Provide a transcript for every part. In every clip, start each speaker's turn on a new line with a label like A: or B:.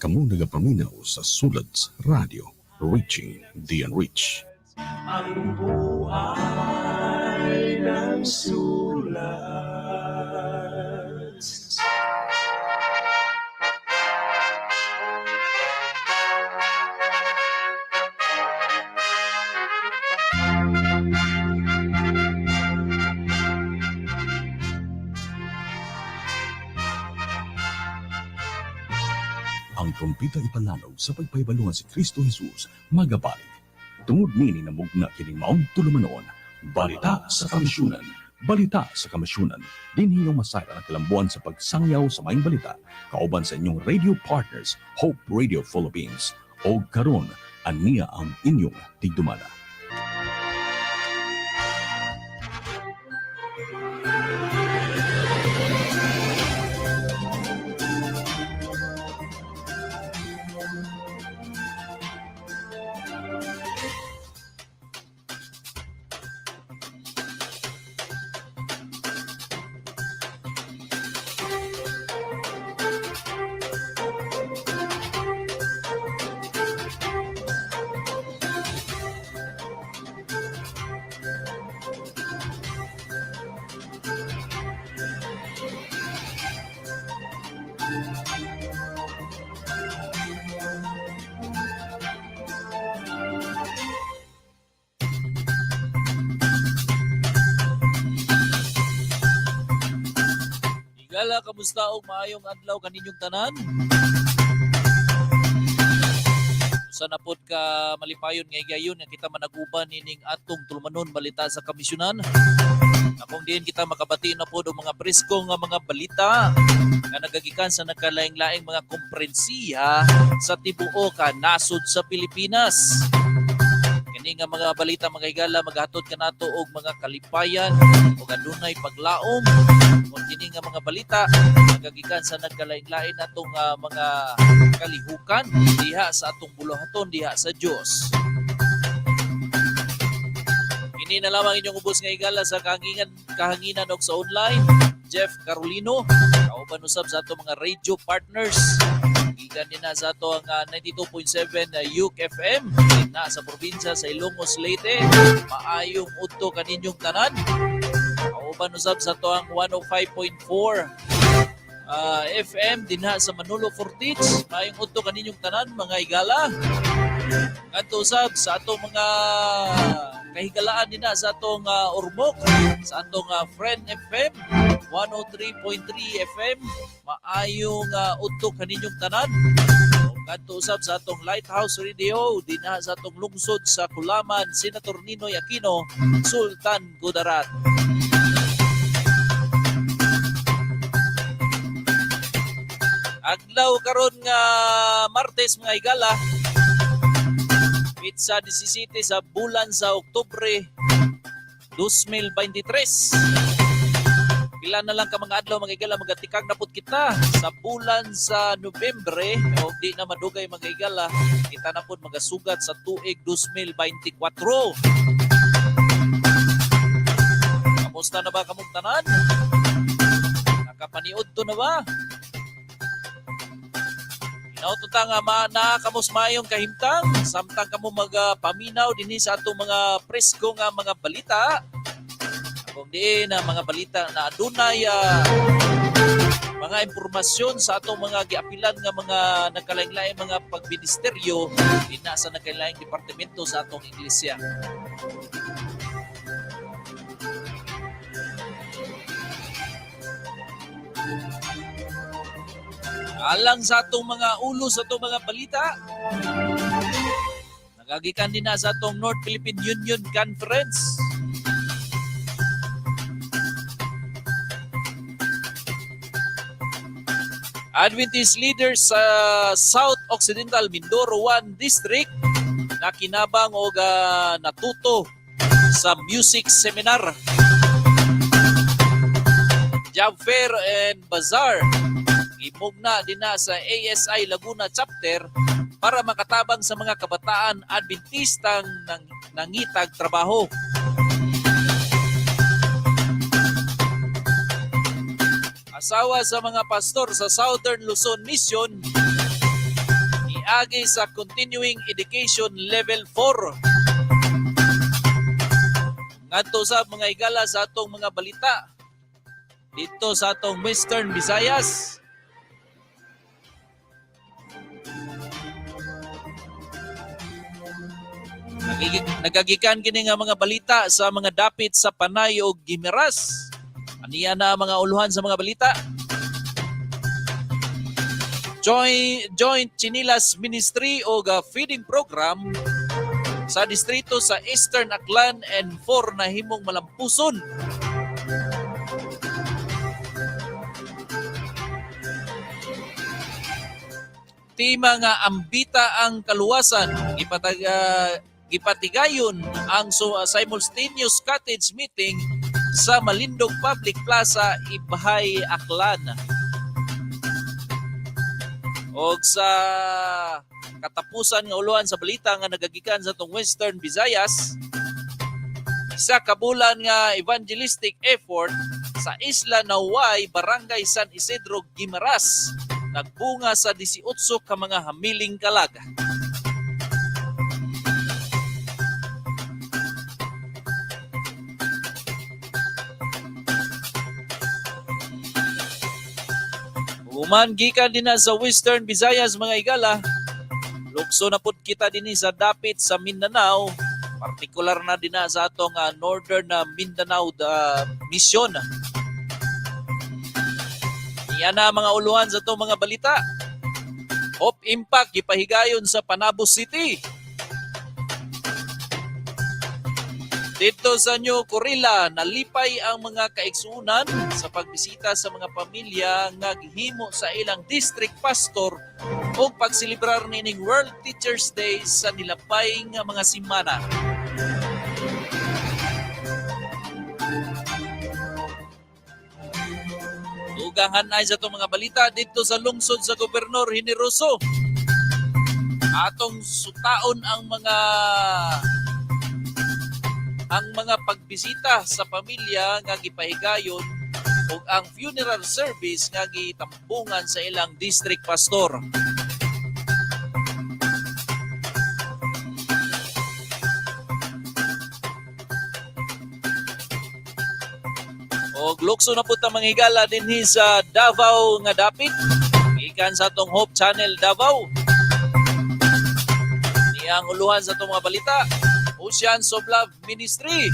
A: Kamo nagapaminaw sa Sulat Radio, reaching the unreached.
B: Ang buhay ng sulat.
A: Ang trumpeta ipalanog sa pagpahibalo nga si Kristo Jesus magabalik. Tungod nini namugna kining maong tulumanon, Balita sa Kamisyonan. Balita sa Kamisyonan. Dinhi inyong masayran ang kalambuan sa pagsangyaw sa maayong balita kauban sa inyong radio partners, Hope Radio Philippines. O karon, aniya ang inyong tigdumala.
C: Higala, kamusta og maayong adlaw kaninyong tanan? Usa na pod ka malipayon nga higayon nga kita managuban nining atong tulumanon, Balita sa Kamisyonan. Akong diin kita makabati na pod og mga presko nga mga balita nga nagagikan sa nagkalaing-laing mga komperensiya sa tibuok ka nasod sa Pilipinas. Kini nga mga balita, mga higala, maghatod kanato og mga kalipayan ug adunay paglaom kung kini nga mga balita nagagikan sa nagkalain-lain natong mga kalihukan diha sa atong buluhaton diha sa Dios. Kini na lamang inyong ubos nga higala sa kahanginan og sa online, Jeff Carolino, kauban usab sa atong mga radio partners. Gikan din na sa ato ang 92.7 na UK FM na sa probinsya sa Ilongos, Leyte. Maayong udto kaninyong tanan. Kauban usab sa ato ang 105.4 FM dinha sa Manolo Fortich. Maayong udto kaninyong tanan, mga higala. Ngadto usab sa atong mga kahigalaan dinha sa atong Ormoc, sa atong Friend FM 103.3 FM. Maayong udto kaninyong tanan. Ug ngadto usab sa atong Lighthouse Radio dinha sa atong lungsod sa Kulaman, Senator Ninoy Aquino, Sultan Kudarat. Adlaw karon nga Martes, mga higala. Petsa 17 sa bulan sa Oktubre 2023. Pila na lang ka mga adlaw, mga higala, magatikag na pud kita sa bulan sa Nobyembre o di na madugay, mga higala, kita na pud magasugat sa tuig 2024. Kamusta na ba kamong tanan? Nakapaniud to na ba? Hinaot ta nga ma na kamos maayong kahimtang samtang kamo magapaminaw dinhi sa atong mga presko nga mga balita. Kung diin na mga balita na adunay mga impormasyon sa atong mga giapilan nga mga nagkalain-laing mga pagministeryo dinha sa nagkalain departamento sa atong iglesia. Alang sa atong mga ulo sa atong mga balita, nagagikan din na sa atong North Philippine Union Conference. Adventist leaders sa South Occidental Mindoro 1 District nakinabang og natuto sa music seminar. Job Fair and Bazaar gimugna din na sa ASI Laguna Chapter para makatabang sa mga kabataan Adventistang nangitag trabaho. Asawa sa mga pastor sa Southern Luzon Mission Miagi sa Continuing Education Level 4. Ngadto sa mga higala sa atong mga balita dito sa atong Western Visayas. Nagagikan kini nga mga balita sa mga dapit sa Panay ug Guimaras. Aniya na ang mga uluhan sa mga balita. Joint Chinilas Ministry o feeding program sa distrito sa Eastern Aklan and 4 na himong malampuson. Tema nga ambita ang kaluwasan, gipatigayon ang simultaneous cottage meeting sa Malindog Public Plaza, Ibhay, Aklan. Og sa katapusan nga uluhan sa balita nga nagagikan sa atong Western Visayas, isa ka bulan nga evangelistic effort sa Isla Naway, Barangay San Isidro, Guimaras, nagbunga sa 18 ka mga hamiling kalag. Human gikan din na sa Western Visayas, mga igala. Lukso na pud kita dinhi sa dapit sa Mindanao, partikular na din na sa atong Northern Mindanao Mission. Yan na mga uluhan sa atong mga balita. Hope Impact gipahigayon sa Panabo City. Dito sa New Corilla, nalipay ang mga kaigsuonan sa pagbisita sa mga pamilya nga gihimo sa ilang district pastor o pagselebrar nining World Teachers Day sa nilapay nga mga simana. Dugangan ay sa itong mga balita dito sa lungsod sa Gobernador Generoso. Atong sutaon ang mga pagbisita sa pamilya nga gipahigayon ug ang funeral service nga gitambungan sa ilang district pastor. Og lukso na pud ta, mga higala, dinhi sa Davao nga dapit. Gikan sa atong Hope Channel Davao. Niyang uluhan sa atong mga balita. Oceans of Love Ministry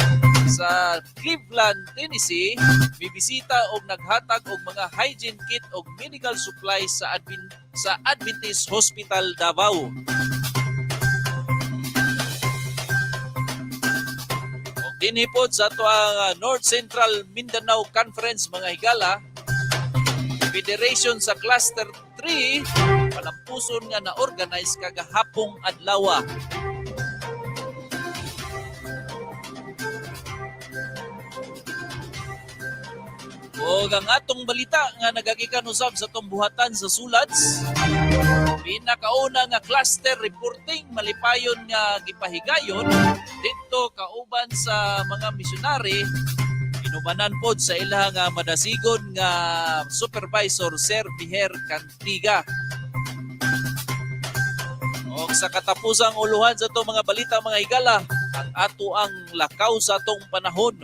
C: sa Cleveland, Tennessee, mibisita og naghatag og mga hygiene kit og medical supplies sa Adventist Hospital Davao. Og dinhi pod sa ato ang North Central Mindanao Conference, mga higala, Federation sa Cluster 3 palampuson nga na-organize kagahapong adlaw. Og ang atong balita nga nagagikan usab sa atong buhatan sa Sulads, pinakauna nga cluster reporting malipayon nga gipahigayon didto kauban sa mga misyonary, inubanan pod sa ilang nga madasigon nga supervisor, Sir Biher Cantiga. Og sa katapusang uluhan sa atong mga balita, mga higala, ang ato ang lakaw sa atong panahon.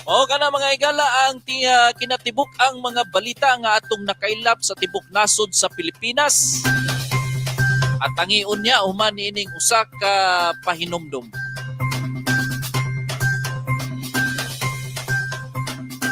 C: O kana, mga higala, ang kinatibuk ang mga balita nga atong nakailap sa tibok nasod sa Pilipinas. At tangiun niya human niining usa ka pahinumdum.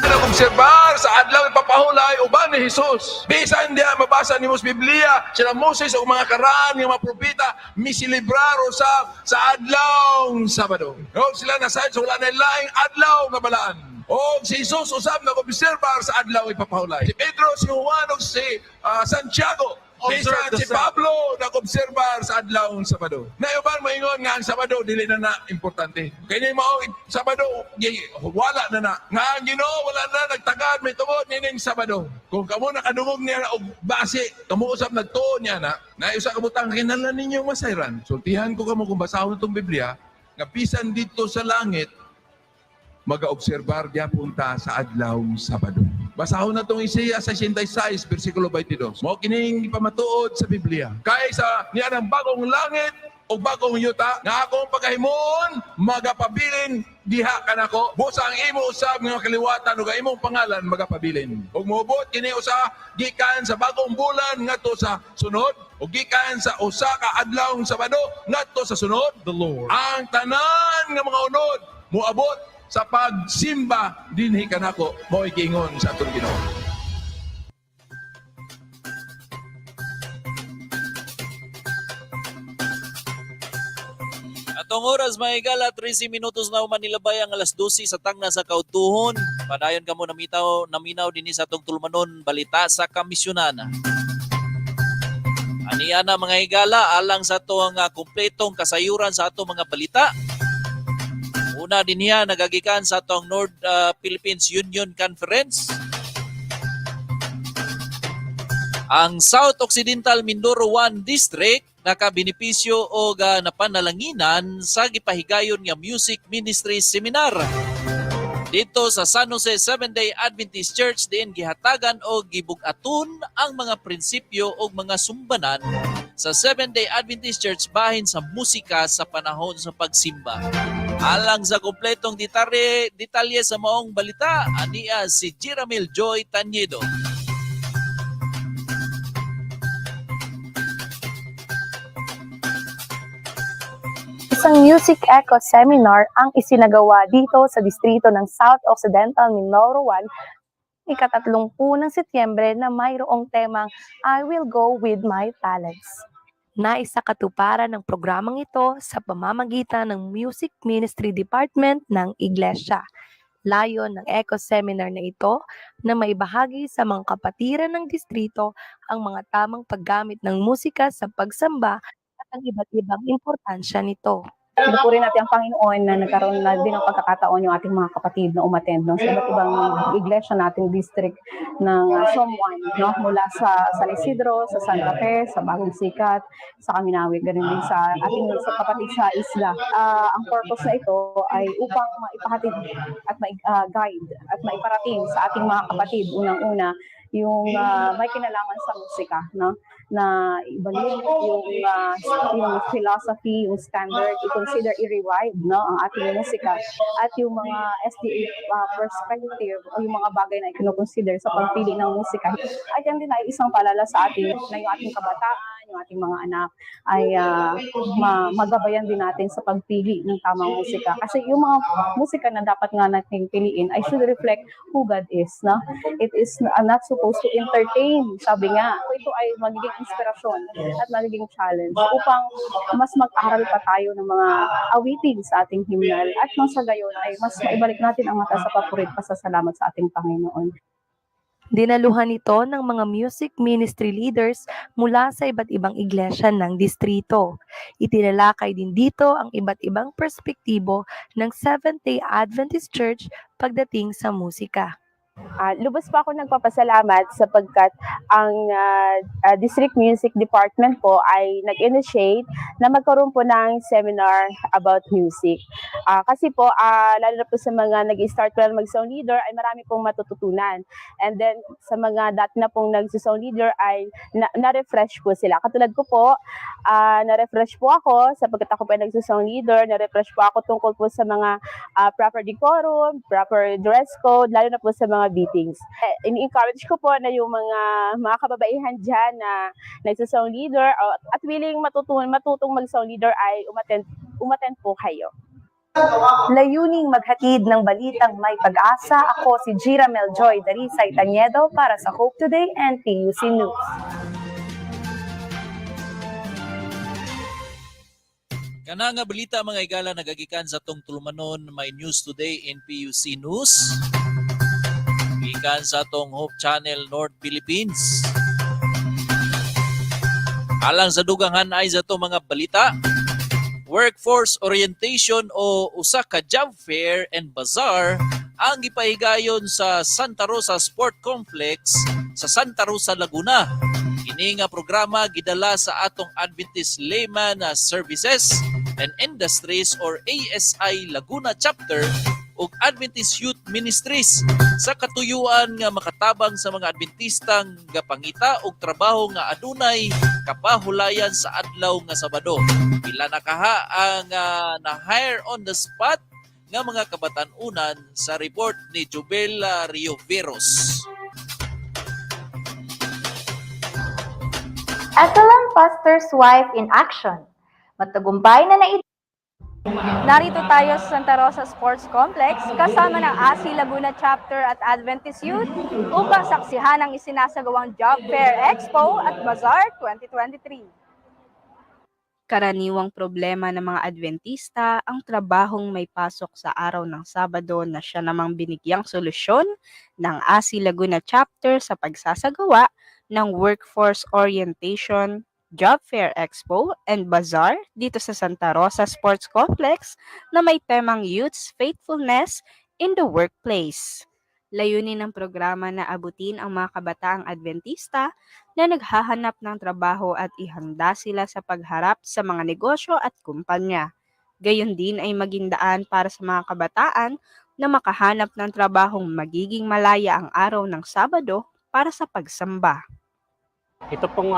D: Nag-obserbar sa adlaw ipapahulay uban ni Jesus. Bisan diha mabasa nimo sa Biblia, sila Moses o mga karaan nga mga propeta misilibrar usab sa adlaw Sabado. O sila nasayod sa wala na laing adlaw nga balaan. O si Jesus usab nag-obserbar sa adlaw ipapahulay. Si Pedro, si Juan ug si Santiago.
B: Observe
D: Bisan
B: the
D: si
B: Sabbath.
D: Pablo nag-obserbar sa adlaw Sabado. Nayuban maingon nga ang Sabado dili na na importante. Kini mao Sabado wala na na. Nga ang Ginoo wala na nagtagad may tungod nining Sabado. Kung kamo nakadungog niya na og base, kamo usab nagtuo niya na, na usa ka butang kinahanglan ninyo masayran. Sultihan ko kamo kung basahon itong Biblia, nga bisan dito sa langit, Magaobserbar gyapon ta sa adlaw Sabado. Basahon na tong Isaiah 66 versikulo 22. Mao kining pamatuod sa Biblia. Kay sa niya ng bagong langit o bagong yuta nga akong pagahimuon, magapabilin diha kanako. Busa ang imo usab nga kaliwatan ug ang imong pangalan magapabilin. Ug moabot kini usa gikan sa bagong bulan ngadto sa sunod ug gikan sa usa ka adlaw Sabado ngadto sa sunod.
B: The Lord.
D: Ang tanan nga mga unod moabot sa pagsimba dinhi kanako, mo'y giingon sa atong Ginoo.
C: Atong oras, mga higala, 13 minutos na human nilabay ang alas 12 sa tangna sa Kautuhon. Padayon kamo namitaw, naminaw dinhi sa atong tulumanon balita sa kamisyonan. Aniya na, mga higala, alang sa ato ang kumpletong kasayuran sa ato mga balita. Una din niya nagagikan sa atong North Philippines Union Conference. Ang South Occidental Mindoro 1 District nakabenepisyo og napanalanginan sa gipahigayon nga Music Ministry Seminar. Dito sa San Jose Seventh-day Adventist Church diin gihatagan og gibug-aton ang mga prinsipyo og mga sumbanan sa Seventh-day Adventist Church bahin sa musika sa panahon sa pagsimba. Alang sa kompletong detalye sa maong balita, ania si Jiramil Joy Tanyedo.
E: Isang Music Echo Seminar ang isinagawa dito sa distrito ng South Occidental Mindoro 1 ika-30 ng Setyembre na mayroong temang "I Will Go With My Talents."
F: Naisakatuparan ng programang ito sa pamamagitan ng Music Ministry Department ng Iglesia. Layon ng Echo Seminar na ito na maibahagi sa mga kapatiran ng distrito ang mga tamang paggamit ng musika sa pagsamba at ang iba't ibang importansya nito.
G: Pinupuri natin ang Panginoon na nagkaroon na din ng pagkakataon yung ating mga kapatid na umattend, no, sa iba't ibang iglesia nating district ng SOM 1, no, mula sa San Isidro, sa Santa Fe, sa Bagong Sikat, sa Kaminawit, ganun din sa ating sa kapatid sa isla. Ang purpose na ito ay upang maipahatid at mai-guide at maiparating sa ating mga kapatid, unang-una yung may kinalaman sa musika, no, na ibalik yung philosophy, yung standard, i-consider i-revive, no, ang ating musika at yung mga SDA perspective o yung mga bagay na i-consider sa pagpili ng musika. At yan din ay isang paalala sa atin na yung ating kabataan, yung ating mga anak ay magabayan din natin sa pagpili ng tamang musika. Kasi yung mga musika na dapat nga nating piliin ay should reflect who God is, no? It is not supposed to entertain, sabi nga. Ito ay magiging inspirasyon at magiging challenge upang mas mag-aral pa tayo ng mga awitin sa ating hymnal at nang sa gayon ay mas maibalik natin ang mata sa papuri't pasasalamat sa ating Panginoon.
F: Dinaluhan ito ng mga music ministry leaders mula sa iba't ibang iglesia ng distrito. Itinalakay din dito ang iba't ibang perspektibo ng Seventh-day Adventist Church pagdating sa musika.
H: Lubos po ako nagpapasalamat sapagkat ang District Music Department po ay nag-initiate na magkaroon po ng seminar about music. Kasi po, lalo na po sa mga nag-start po lang mag-sound leader ay marami pong matututunan. And then sa mga dati na pong nag-sound leader ay na-refresh po sila. Katulad ko po, na-refresh po ako sapagkat ako po ay nag-sound leader, na-refresh po ako tungkol po sa mga proper decorum, proper dress code, lalo na po sa mga meetings. Eh, ini-encourage ko po na yung mga kababaihan dyan na nagsa-sound leader at willing matutong mag-sound leader ay umattend po kayo.
E: Layuning maghatid ng balitang may pag-asa, ako si Jiramel Joy Darisay Tañedo para sa Hope Today and PUC News.
C: Kana nga balita, mga igala, nagagikan sa tong tulumanon May News Today in PUC News. Gikan sa tong Hope Channel North Philippines. Alang sa dugang hanay sa atong mga balita, workforce orientation o usa ka job fair and bazaar ang gipahigayon sa Santa Rosa Sport Complex sa Santa Rosa, Laguna. Kini nga programa gidala sa atong Adventist Layman Services and Industries or ASI Laguna Chapter. ug Adventist Youth Ministries sa katuyuan nga makatabang sa mga Adventistang gapangita og trabaho nga adunay kapahulayan sa adlaw nga Sabado. Pila na kaha ang na-hire on the spot nga mga kabatan-unan sa report ni Jubela Rioveros.
I: Ethelan Pastor's Wife in Action. Matagumpay na nai
J: Narito tayo sa Santa Rosa Sports Complex kasama ng ASI Laguna Chapter at Adventist Youth upang saksihan ang isinasagawang Job Fair Expo at Bazaar 2023.
H: Karaniwang problema ng mga Adventista ang trabahong may pasok sa araw ng Sabado na siya namang binigyang solusyon ng ASI Laguna Chapter sa pagsasagawa ng Workforce Orientation, Job Fair Expo and Bazaar dito sa Santa Rosa Sports Complex na may temang Youth's Faithfulness in the Workplace. Layunin ng programa na abutin ang mga kabataang Adventista na naghahanap ng trabaho at ihanda sila sa pagharap sa mga negosyo at kumpanya. Gayon din ay maging daan para sa mga kabataan na makahanap ng trabahong magiging malaya ang araw ng Sabado para sa pagsamba.
K: Ito pong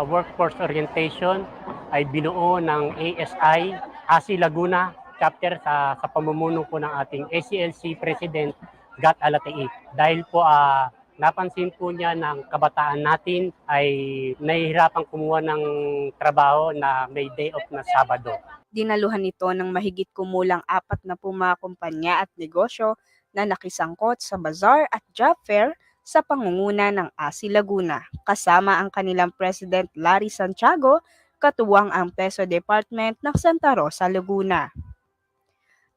K: workforce orientation ay binuo ng ASI, ASI Laguna chapter sa pamumuno po ng ating ACLC President Gat Alatiit. Dahil po napansin po niya ng kabataan natin ay nahihirapang kumuha ng trabaho na may day off na Sabado.
H: Dinaluhan ito ng mahigit kumulang 40 mga kumpanya at negosyo na nakisangkot sa bazaar at job fair sa pangunguna ng ASI Laguna, kasama ang kanilang President Larry Santiago, katuwang ang PESO Department ng Santa Rosa, Laguna.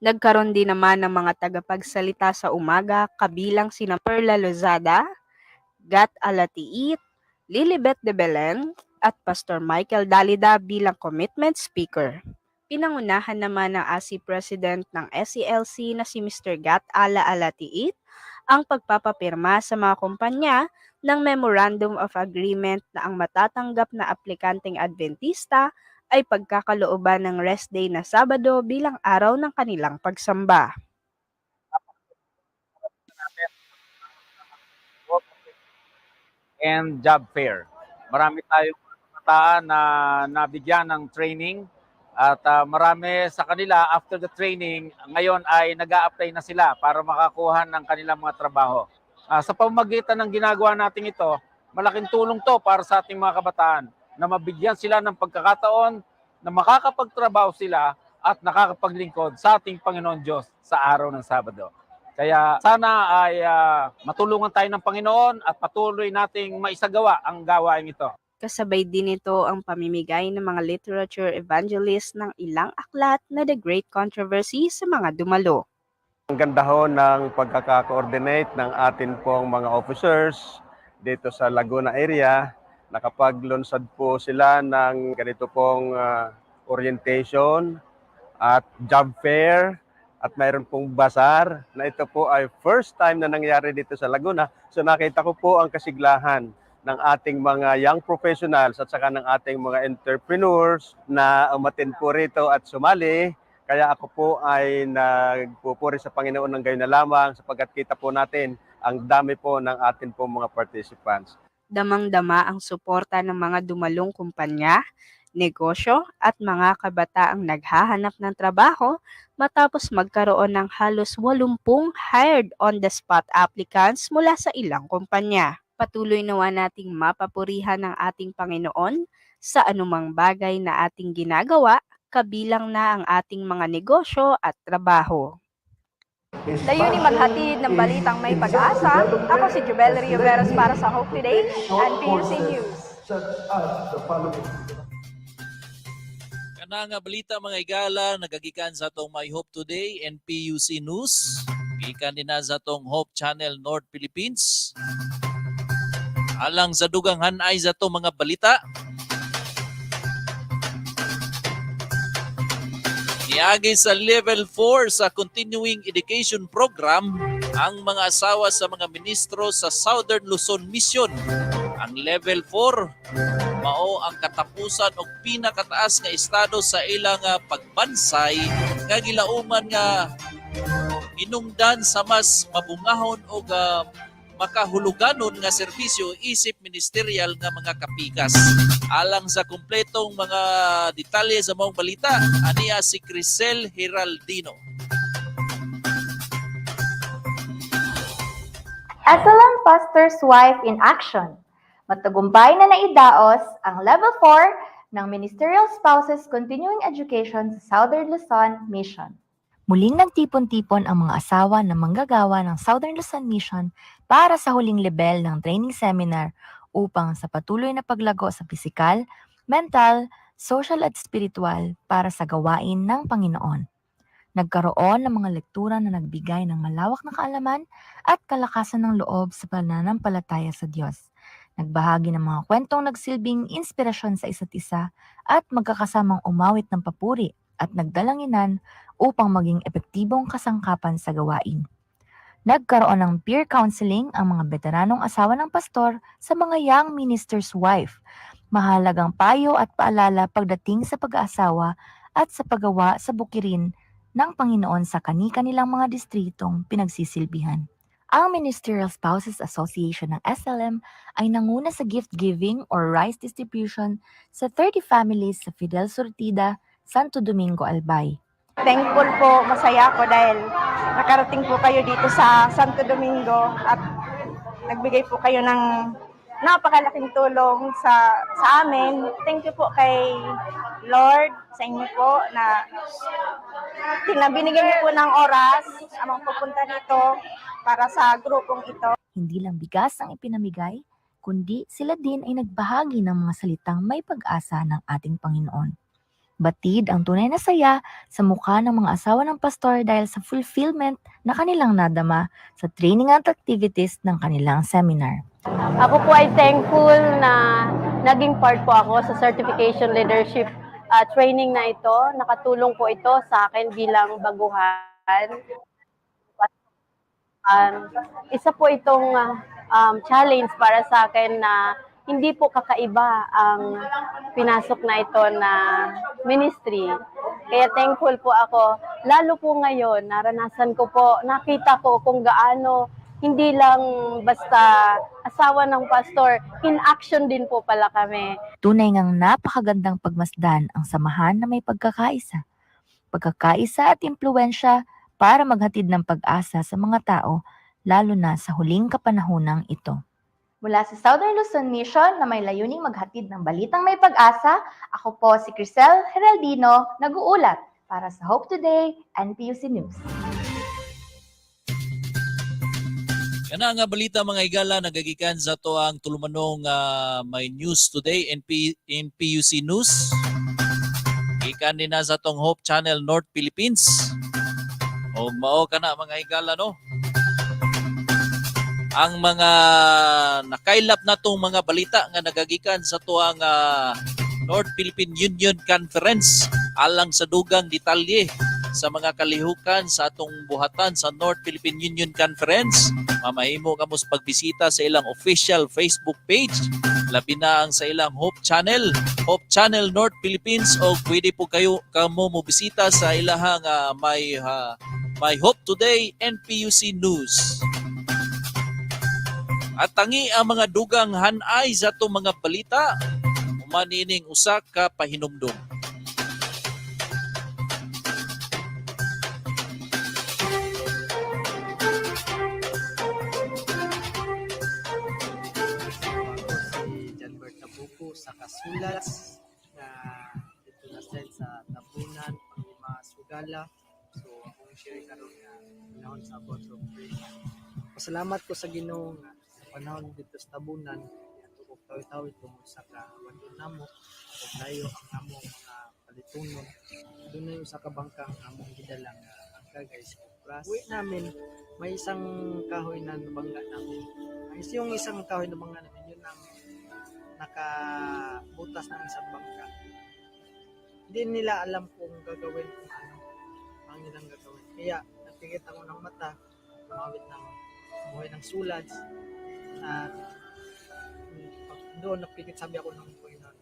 H: Nagkaroon din naman ng mga tagapagsalita sa umaga kabilang sina Perla Lozada, Gat Alatiit, Lilibet de Belen, at Pastor Michael Dalida bilang commitment speaker. Pinangunahan naman ng ASI President ng SELC na si Mr. Gat Ala Alatiit ang pagpapapirma sa mga kumpanya ng Memorandum of Agreement na ang matatanggap na aplikanteng Adventista ay pagkakalooban ng rest day na Sabado bilang araw ng kanilang pagsamba.
L: And job fair. Marami tayong kabataan na nabigyan ng training at marami sa kanila, after the training, ngayon ay nag apply na sila para makakuha ng kanilang mga trabaho. Sa pamamagitan ng ginagawa natin ito, malaking tulong to para sa ating mga kabataan na mabigyan sila ng pagkakataon na makakapagtrabaho sila at nakakapaglingkod sa ating Panginoon Diyos sa araw ng Sabado. Kaya sana ay matulungan tayo ng Panginoon at patuloy nating maisagawa ang gawain ito.
H: Kasabay din nito ang pamimigay ng mga literature evangelist ng ilang aklat na The Great Controversy sa mga dumalo.
M: Ang ganda ho ng pagkaka-coordinate ng atin pong mga officers dito sa Laguna area. Nakapaglunsad po sila ng ganito pong orientation at job fair at mayroon pong bazaar na ito po ay first time na nangyari dito sa Laguna. So nakita ko po ang kasiglahan ng ating mga young professionals at saka ng ating mga entrepreneurs na umattend po rito at sumali. Kaya ako po ay nagpupuri sa Panginoon ng gayon na lamang sapagkat kita po natin ang dami po ng atin po mga participants.
H: Damang-dama ang suporta ng mga dumalong kumpanya, negosyo at mga kabataang naghahanap ng trabaho matapos magkaroon ng halos 80 hired on-the-spot applicants mula sa ilang kumpanya. Patuloy nawa nating mapapurihan ang ating Panginoon sa anumang bagay na ating ginagawa, kabilang na ang ating mga negosyo at trabaho.
J: Layuning maghatid ng balitang may pag-asa, ako si Jubel Rioveros para sa Hope Today and PUC News.
C: Kana nga balita, mga igala, nagagikan sa atong My Hope Today and PUC News. Gikan din na sa atong Hope Channel North Philippines. Alang sa dugang hanay sa atong mga balita, niagi sa level 4 sa Continuing Education Program ang mga asawa sa mga ministro sa Southern Luzon Mission. Ang level 4 mao ang katapusan og pinakataas nga estado sa ilang pagbansay nga gilauman nga Hinungdan sa mas mabungahon o makahuluganon nga serbisyo isip ministerial nga mga kapikas. Alang sa kumpletong mga detalye sa maong balita, aniya si Crisel Geraldino.
I: SLM Pastor's Wife in Action. Matagumpay na naidaos ang Level 4 ng Ministerial Spouses Continuing Education sa Southern Luzon Mission.
N: Muling nagtipon-tipon ang mga asawa ng manggagawa ng Southern Luzon Mission para sa huling level ng training seminar upang sa patuloy na paglago sa pisikal, mental, social at spiritual para sa gawain ng Panginoon. Nagkaroon ng mga lektura na nagbigay ng malawak na kaalaman at kalakasan ng loob sa pananampalataya sa Diyos. Nagbahagi ng mga kwentong nagsilbing inspirasyon sa isa't isa at magkakasamang umawit ng papuri at nagdalanginan upang maging epektibong kasangkapan sa gawain. Nagkaroon ng peer counseling ang mga veteranong asawa ng pastor sa mga young minister's wife. Mahalagang payo at paalala pagdating sa pag-aasawa at sa paggawa sa bukirin ng Panginoon sa kani-kanilang mga distritong pinagsisilbihan. Ang Ministerial Spouses Association ng SLM ay nanguna sa gift giving or rice distribution sa 30 families sa Fidel Surtida, Santo Domingo, Albay.
O: Thankful po, masaya ako dahil nakarating po kayo dito sa Santo Domingo at nagbigay po kayo ng napakalaking tulong sa amin. Thank you po kay Lord, sa inyo po na binigyan niyo po ng oras ang pupunta dito para sa grupong ito.
N: Hindi lang bigas ang ipinamigay, kundi sila din ay nagbahagi ng mga salitang may pag-asa ng ating Panginoon. Batid ang tunay na saya sa mukha ng mga asawa ng pastor dahil sa fulfillment na kanilang nadama sa training at activities ng kanilang seminar.
P: Ako po ay thankful na naging part po ako sa certification leadership training na ito. Nakatulong po ito sa akin bilang baguhan. Isa po itong challenge para sa akin na hindi po kakaiba ang pinasok na ito na ministry. Kaya thankful po ako. Lalo po ngayon, naranasan ko po, nakita ko kung gaano hindi lang basta asawa ng pastor, in action din po pala kami.
N: Tunay ngang napakagandang pagmasdan ang samahan na may pagkakaisa. Pagkakaisa at impluwensya para maghatid ng pag-asa sa mga tao, lalo na sa huling kapanahonang ito.
I: Mula sa Southern Luzon Mission na may layuning maghatid ng balitang may pag-asa, ako po si Crisel Geraldino, nag-uulat para sa Hope Today, NPUC News.
C: Kana nga balita, mga higala, nagagikan sa atoang tulumanong may news today NPUC News. Gikan din na sa atong Hope Channel North Philippines. O mao kana, mga higala, no. Ang mga nakailap natong mga balita nga nagagikan sa atoang North Philippine Union Conference. Alang sa dugang detalye sa mga kalihukan sa atong buhatan sa North Philippine Union Conference, mamahimo kamo sa pagbisita sa ilang official Facebook page, labi na ang sa ilang Hope Channel, Hope Channel North Philippines, o pwede po kayo kamo mo bisita sa ilahang may Hope Today NPUC News. At tangi ang mga dugang hanay sa atong mga balita, human ining usa ka pahinumdum.
Q: Si Janbert Tabuco sa Kasulat na dito na send sa Tabunan, Panglima Sugala. So akong share karon nga panahon sa about of prayer. Pasalamat ko sa Ginoo nga sa panahon dito sa Tabunan ato og tawi-tawi tungod sa kaabandon namo ug layo ang among mga palitunon. Dunay usa ka bangka ang among gidala nga ang guys kopras. Uwi namin, may isang kahoy na nabangga namin. Ang yung isang kahoy na nabangga namin, yun ang nakabutas ng isang bangka. Hindi nila alam kung gagawin, kung ano ang nilang gagawin. Kaya nagpikit ako ng mata, umawit ng buhay ng sulads, at doon napikit, sabi ako ng Panginoon,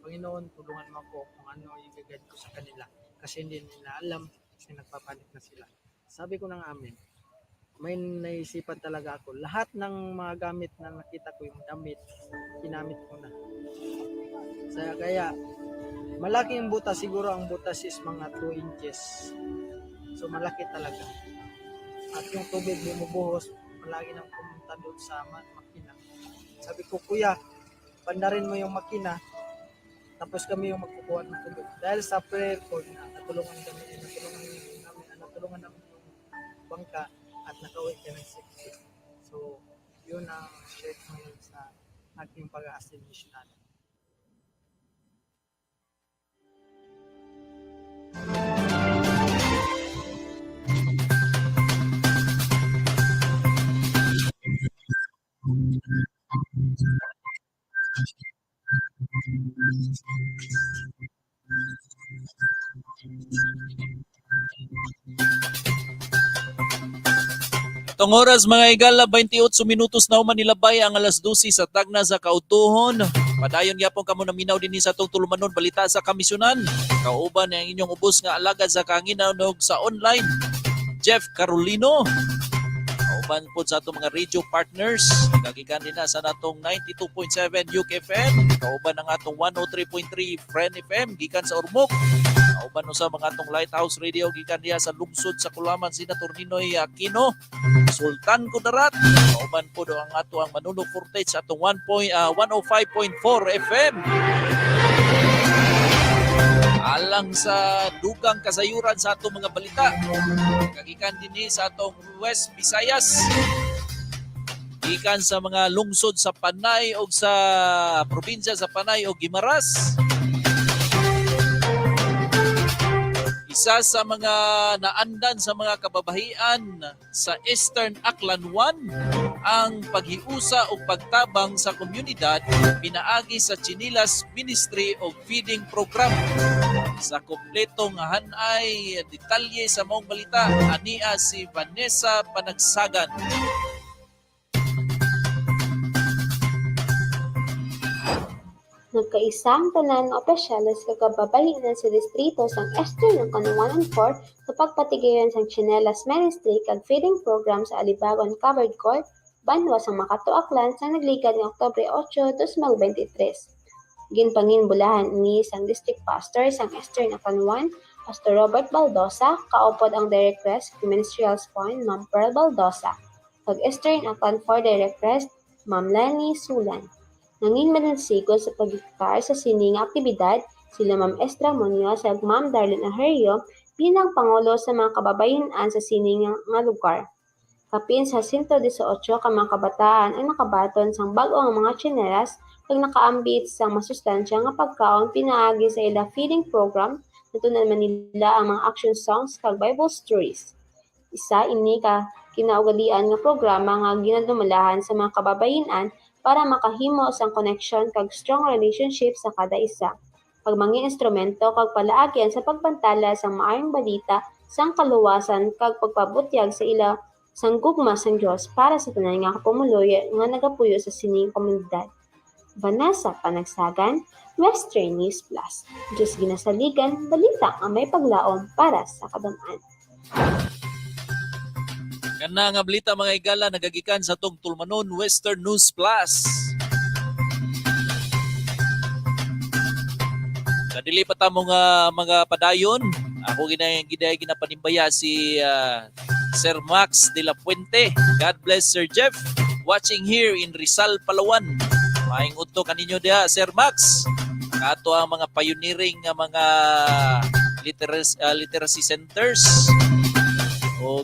Q: "Panginoon, tulungan mo ako kung ano yung gagawin ko sa kanila." Kasi hindi nila alam, kasi nagpapanik na sila. Sabi ko ng amin, may naisipan talaga ako. Lahat ng mga gamit na nakita ko, yung damit, ginamit ko na. Kaya, malaking butas, siguro ang butas is mga 2 inches. So malaki talaga. At yung tubig bumubuhos, palagi nang pumunta doon sa makina. Sabi ko, "Kuya, pandarin mo yung makina, tapos kami yung magkukuha ng tubig." Dahil sa prayer ko na natulungan kami, natulungan namin yung bangka at nakauwi kami safety. So, yun ang share ko ngayon sa aking pag-a-assist missionary.
C: Itong oras, mga higala, 28 minutos na human nilabay ang alas 12 sa tagna sa kautuhon. Padayon gyapon kamo naminaw dinhi sa atong tulumanon, Balita sa Kamisyonan. Kauban ang inyong ubos nga alagad sa kahanginan ug sa online, Jeff Carolino. Kauban po sa atong mga radio partners. Kagikan din na sa natong 92.7 UKFM. Kauban ang atong 103.3 Friend FM gikan sa Ormoc. Kauban sa mga atong Lighthouse Radio gikan diha sa lungsod sa Kulaman, Senator Ninoy Aquino, Sultan Kudarat. Kauban po do ang ato ang Manulo Forte sa atong 1 point, 105.4 FM. Alang sa dugang kasayuran sa atong mga balita, kagikan dinhi sa atong West Visayas, gikan sa mga lungsod sa Panay o sa probinsya sa Panay o Guimaras. Isa sa mga naandan sa mga kababahian sa Eastern Aklan 1 ang paghiusa o pagtabang sa komunidad pinaagi sa Chinelas Ministry of Feeding Program. Sa kompletong hanay detalye sa maong balita, ania si Vanessa Panagsagan.
R: Nagkaisa ang tanan nga opisyales kag kababayen-an sa distrito sang Eastern Aklan 1 and 4 sa pagpatigayon sang Tsinelas Ministry kag Feeding Program sa Alibagon Covered Court, Banwa sang Macato, Aklan sa nagligad nga Oktubre 8, 2023. Ginpanginbulahan ini sang District Pastor sang Eastern Aklan 1, Pastor Robert Baldosa, kaupod ang Directress Ministerial Fund, Ma'am Pearl Baldosa, kag Eastern Aklan 4 Directress, Ma'am Lenny Sulan. Nangin manansigon sa pag-hektar sa sini nga aktibidad sila Ma'am Estra Munoz ug Ma'am Darlene Aherio bilang pangulo sa mga kababayen-an sa sini nga lugar. Kapin sa 118 ka mga kabataan ang nakabaton sang bag-o nga mga tsinelas kag nakaambit sang masustansya nga pagkaon pinaagi sa ila feeding program. Natun-an man nila ang mga action songs kag Bible stories. Isa ini ka kinaugalian nga programa nga ginadumalahan sa mga kababayen-an para makahimo sang connection kag strong relationship sa kada isa, kag mangin instrumento kag palaagyan sa pagbantala sang maayong balita sang kaluwasan kag pagpabutyag sa ila sang gugma sang Dios para sa tanan nga pumuluyo nga nagapuyo sa sining komunidad. Vanessa Panagsagan, Western News Plus. Diyos ginasaligan, balita nga may paglaom para sa kadam-an.
C: Kana nga balita, mga higala, nagagikan sa atong tulumanon Western News Plus. Sa dili pa ta mo nga mga padayon, ako ginay ginay ginapanimbaya si Sir Max de la Fuente. "God bless, Sir Jeff. Watching here in Rizal, Palawan." Maayong udto kaninyo diha, Sir Max. Kato ang mga pioneering nga mga literacy centers o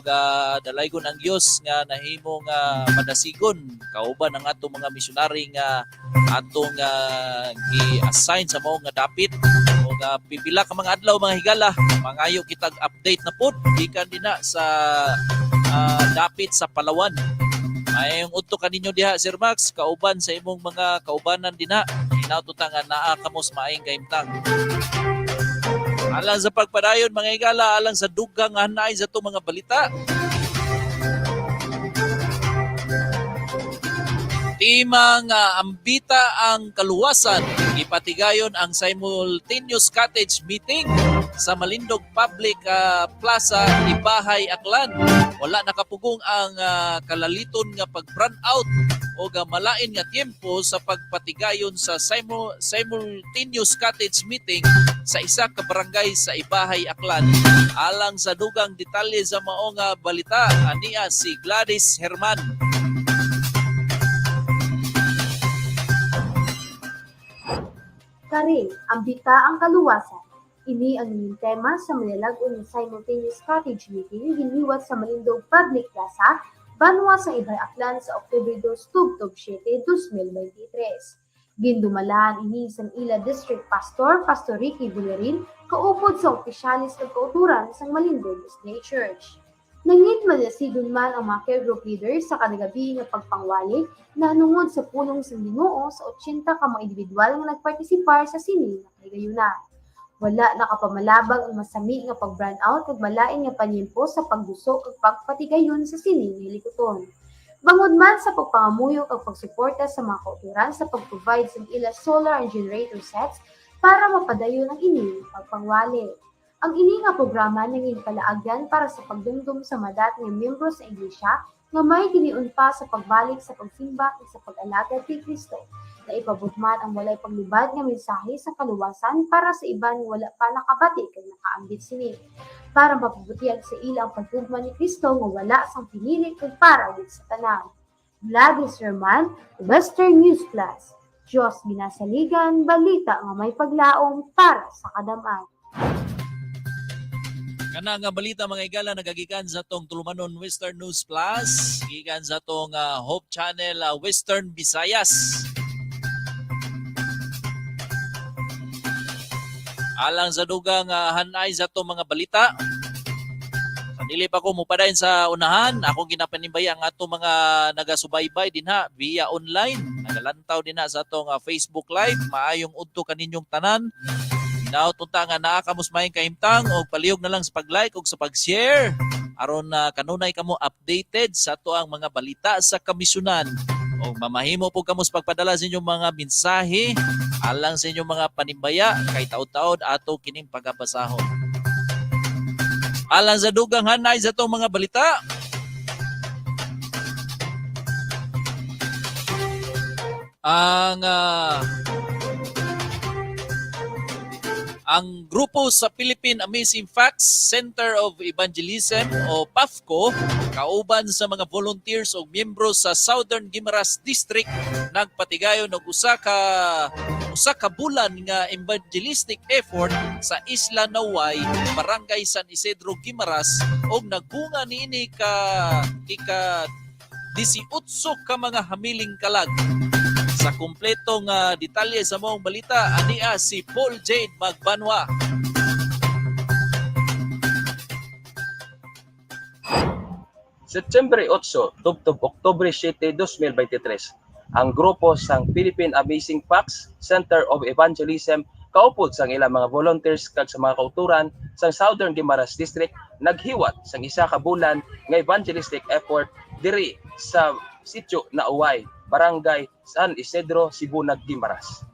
C: dalaygon ang Dios nga nahimo nga madasigon kauban ang atong mga misyonary nga atong gi-assign sa mao nga dapit. O pipila ka mga adlaw, mga higala, mangayo kitag update na pod gikan dinha sa dapit sa Palawan. Maayong udto kaninyo diha, Sir Max, kauban sa imong mga kaubanan dinha. Hinaut ta nga naa kamo sa maayong kahimtang. Alang sa pagpadayon, mga higala, alang sa dugang hanay sa itong mga balita. Timang Ambita ang Kaluwasan, ipatigayon ang simultaneous cottage meeting sa Malindog Public Plaza, Ibahay, Aklan. Wala nakapugong ang kalaliton nga pag-brownout out o malain nga tiempo sa pagpatigayon sa simultaneous cottage meeting sa isa ka barangay sa Ibahay, Aklan. Alang sa dugang detalye sa mao nga balita, ania si Gladys Herman.
R: Karing, ambita ang kaluwasan. Ini ang naging tema sa manilag-on nga simultaneous cottage meeting ginhiwat sa Malindog Public Plaza, Banwa sa Ibay, Aklan sa Oktubre 2, tubtob 7, 2023. Gindumalaan ini sang ila District Pastor, Pastor Ricky Villarin, kaupod sa opisyalis kag kauturan sang Malindog SDA Church. Nangin malasigon man ang mga care group leaders sa kada gabi nga pagpangwali nahanungod sa pulong sang Ginoo sa 80 ka mga individual nga nagpartisipar sa sini nga kahigayuna. Wala nakapamalabag ang masami nga pag-brown out ug malain nga panyempo sa pagduso ug pagpatigayon sa sini nga hilikuton. Bangod man sa pagpangamuyo kag pagsuporta sa mga kauturan sa pag-provide sa ila solar and generator sets para mapadayon ang ini nga pagpangwali. Ang ini nga programa nangin palaagyan para sa pagdumdum sa madat nga miyembro sa iglesia nga may giniun pa sa pagbalik sa pagsimba kag sa pag-alagad kay Kristo, na ipabutman ang walay paglubad nga mensahe sa kaluwasan para sa iban nga wala pa nakabati kag nakaambit sini, para mapabutiyag sa ila ang paghugma ni Kristo nga wala sang pinili kag para gid sa tanan. Gladys Herman, Western News Plus. Diyos ginasaligan, balita nga may paglaom para sa kadam-an.
C: Kana nga balita, mga igala, nagagikan sa atong tulumanon Western News Plus, gikan sa atong Hope Channel Western Visayas. Alang sa dugang hanay sa atong mga balita, sa dili pa ko mupadayon sa unahan, akong ginapanimbaya ang atong mga nagasubaybay dinha via online, nagalantaw dinha sa atong Facebook Live. Maayong udto kaninyong tanan. Hinaot unta nga naa kamo sa maayong kahimtang og palihog na lang sa pag-like ug sa pag-share aron na kanunay kamo updated sa ato ang mga balita sa kamisyonan. O mamahimo po kamo sa pagpadala sa inyong mga mensahe alang sa inyong mga panimbaya kay taod-taod ato kining pagabasahon. Alang sa dugang hanay sa atong mga balita, ang grupo sa Philippine Amazing Facts Center of Evangelism o PAFCO kauban sa mga volunteers o miyembro sa Southern Guimaras District nagpatigayon og usa ka bulan nga evangelistic effort sa Isla Naway, Barangay San Isidro, Guimaras og nagbunga niini ka ika 18 ka mga hamiling kalag. Sa kumpletong detalye sa maong balita, ania si Paul Jade Magbanwa.
S: Setyembre 8 tubtob Oktubre 7, 2023, ang grupo sang Philippine Amazing Facts Center of Evangelism kaupod sang ilang mga volunteers kag sa mga kauturan sang Southern Guimaras District naghiwat sang isa ka bulan nga evangelistic effort diri sa sitio Nauway, Barangay San Isidro, Sibunag, Guimaras.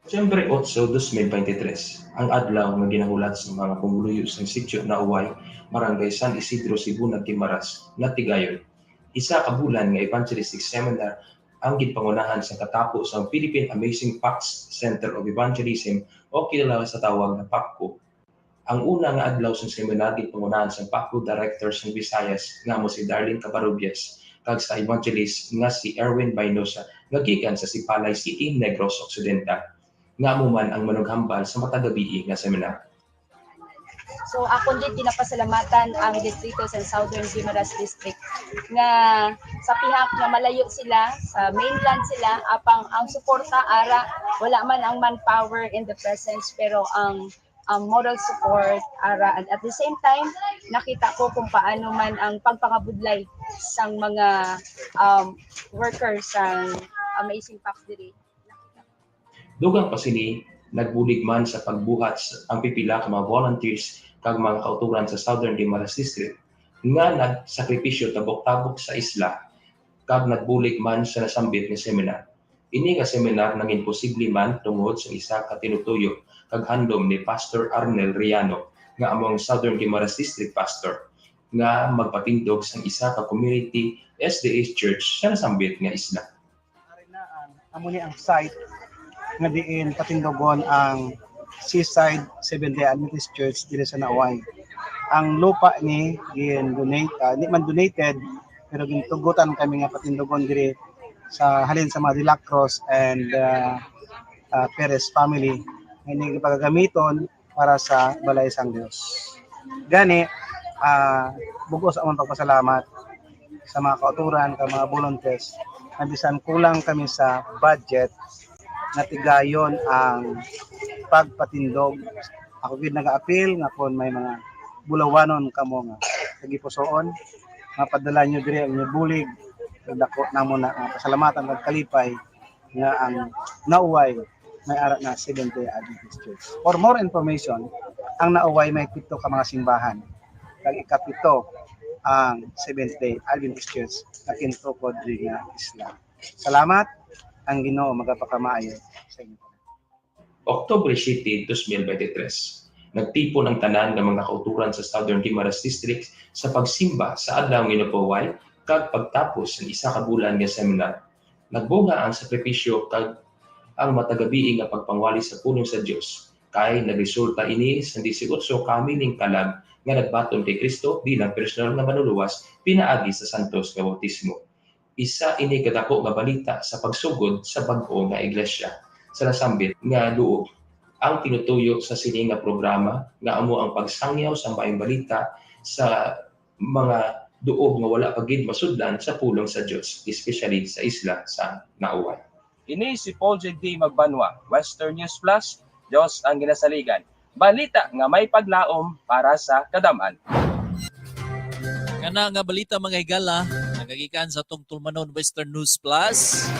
S: Setyembre 8, 2023, ang adlaw nga ginahulat sa mga pumuluyo sa sitio Nauway, Barangay San Isidro, Sibunag, Guimaras, natigayon. Isa ka bulan nga evangelistic seminar ang ginpangunahan sa katapo sa Philippine Amazing Facts Center of Evangelism o kilala sa tawag na PAFCO. Ang una nga adlaw sa seminar ginpangunahan sa PAFCO Director sa Visayas nga mo si Darlene Cabarubias kag sa evangelist nga si Erwin Baynosa nga gikan sa Sipalay City, Negros Occidental, nga amo man ang manughambal sa matag gabii nga seminar.
T: So ako din ginapasalamatan ang distrito sa Southern Guimaras District nga sa pihak nga malayo sila, sa mainland sila, apang ang suporta ara, wala man ang manpower in the presence pero ang moral support ara, and at the same time nakita ko kung paano man ang pagpangabudlay sang mga workers sang Amazing Facts diri.
S: Dugang pa sini, nagbulig man sa pagbuhat ang pipila ka mga volunteers kag mga kauturan sa Southern Guimaras District nga nagsakripisyo tabok-tabok sa isla. kag nagbulig man sa nasambit nga seminar. Ini nga seminar nangin posible man tungod sa isa ka tinutuyo kag handom ni Pastor Arnel Riano nga among Southern Guimaras District Pastor nga magpatindog sang isa ka community SDA Church sa nasambit nga isla.
U: Amo ni ang site nga diin patindogon ang Seaside Seventh-day Adventist Church diri sa Naoay. Ang lupa ni gin donate, di man donated pero gintugutan kami nga patindogon diri sa halin sa mga De La Cruz and Perez family nga ini pagagamiton para sa balay sang Dios. Gani bugos among pagpasalamat sa mga kauturan ka mga volunteers na bisan kulang kami sa budget natigayon ang pagpatindog. Ako gid nagaapil nga kon may mga bulawanon kamo nga tagipusoon, mapadala nyo diri ang inyong bulig. Dako namo na ang pasalamatan kag kalipay nga ang Naoay may ara na Seventh-day Adventist Church. For more information, ang Naoay may 7 ka mga simbahan. Kag ikapito ang Seventh-day Adventist Church na kintukod diri nga isla. Salamat, ang Ginoo magapakamaayo sa inyo.
S: Oktubre 7, 2023. Nagtipon ang tanan nga mga kauturan sa Southern Guimaras District sa pagsimba sa adlaw nga Inugpahuway kag pagtapos ng isa ka bulan nga seminar. Nagbunga ang sakripisyo kag ang matagabii nga pagpangwali sa pulong sa Dios kay nagresulta ini sa 18 ka miling kalag nga nagbaton kay Kristo bilang personal nga manluluwas pinaagi sa santos nga bautismo. Isa ini kadako nga balita sa pagsugod sa bag-o nga iglesia sa nasambit nga duog. Ang tinutuyo sa sini nga programa nga amo ang pagsangyaw sa maayong balita sa mga duog nga wala pa gid masudlan sa pulong sa Dios, especially sa isla sa Naoay.
V: Ini si Paul J. D. Magbanwa, Western News Plus, Diyos ang ginasaligan. Balita nga may paglaom para sa kadaman.
C: Kana nga balita mga higala, nagagikan sa atong Tulmanon Western News Plus.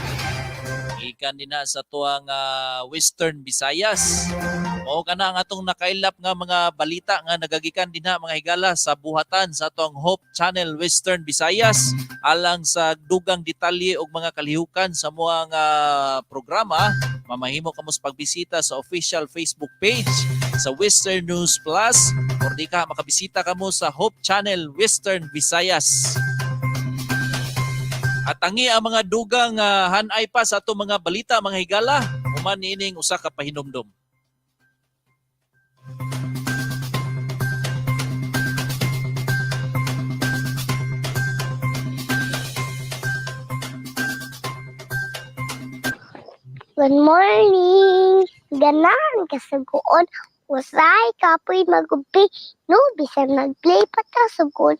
C: Gikan din na sa tuang Western Visayas. Mao kana ang atong nakailap nga mga balita nga nagagikan dinha mga higala sa buhatan sa atong Hope Channel Western Visayas alang sa dugang detalye og mga kalihukan sa muang programa. Mamahimo kamo sa pagbisita sa official Facebook page sa Western News Plus or di ka makabisita kamo sa Hope Channel Western Visayas. At tangi ang mga dugang hanay pa sa atong mga balita mga higala human niining usa ka pahinumdom.
W: Good morning! Ganahan ka sugoon. Usahay kapoy mag-obey. No, bisan nag-play pa ta sugod.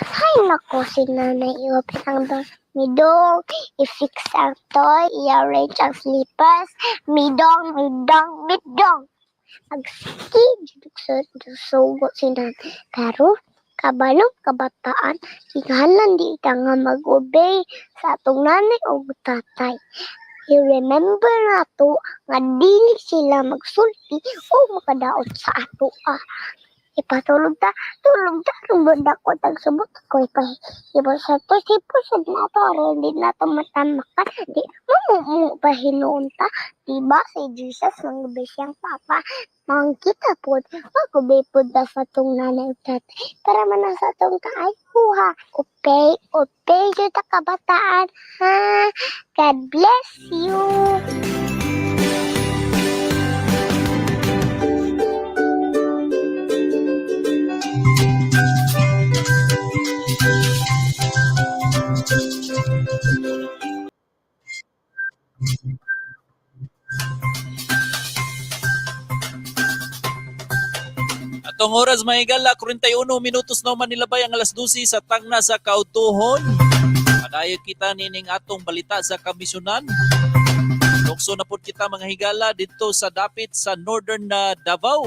W: Hay nako, si nanay i-open ang door. Midong, i-fix ang toy, i-arrange ang slippers. Midong, midong, midong. Magski, sugo si nanay. Pero, kabalong kabataan, kinahanglan di ka nga mag-obey sa atong nanay o tatay. I-remember nato nga dili sila magsulti o makadaot sa ato ah. Ipatulog ta, tulog ta, tungod ako tagsubot ko ipa sa to sipos nato aron di nato matamakan di mo pa hinuon ta, diba si Jesus mangubay siyang papa mangkita pod magubay pod ta sa atong nanay ug tatay para man na sa atong kaayuha. Upay, upay jud ta kabataan ha. God bless you.
C: Atong oras mga higala, 41 minutos na manilabay ang alas 12 sa tangna sa Kautuhon. Padayon kita nining atong balita sa kamisyonan. Lukso na pud kita mga higala didto sa dapit sa Northern Davao.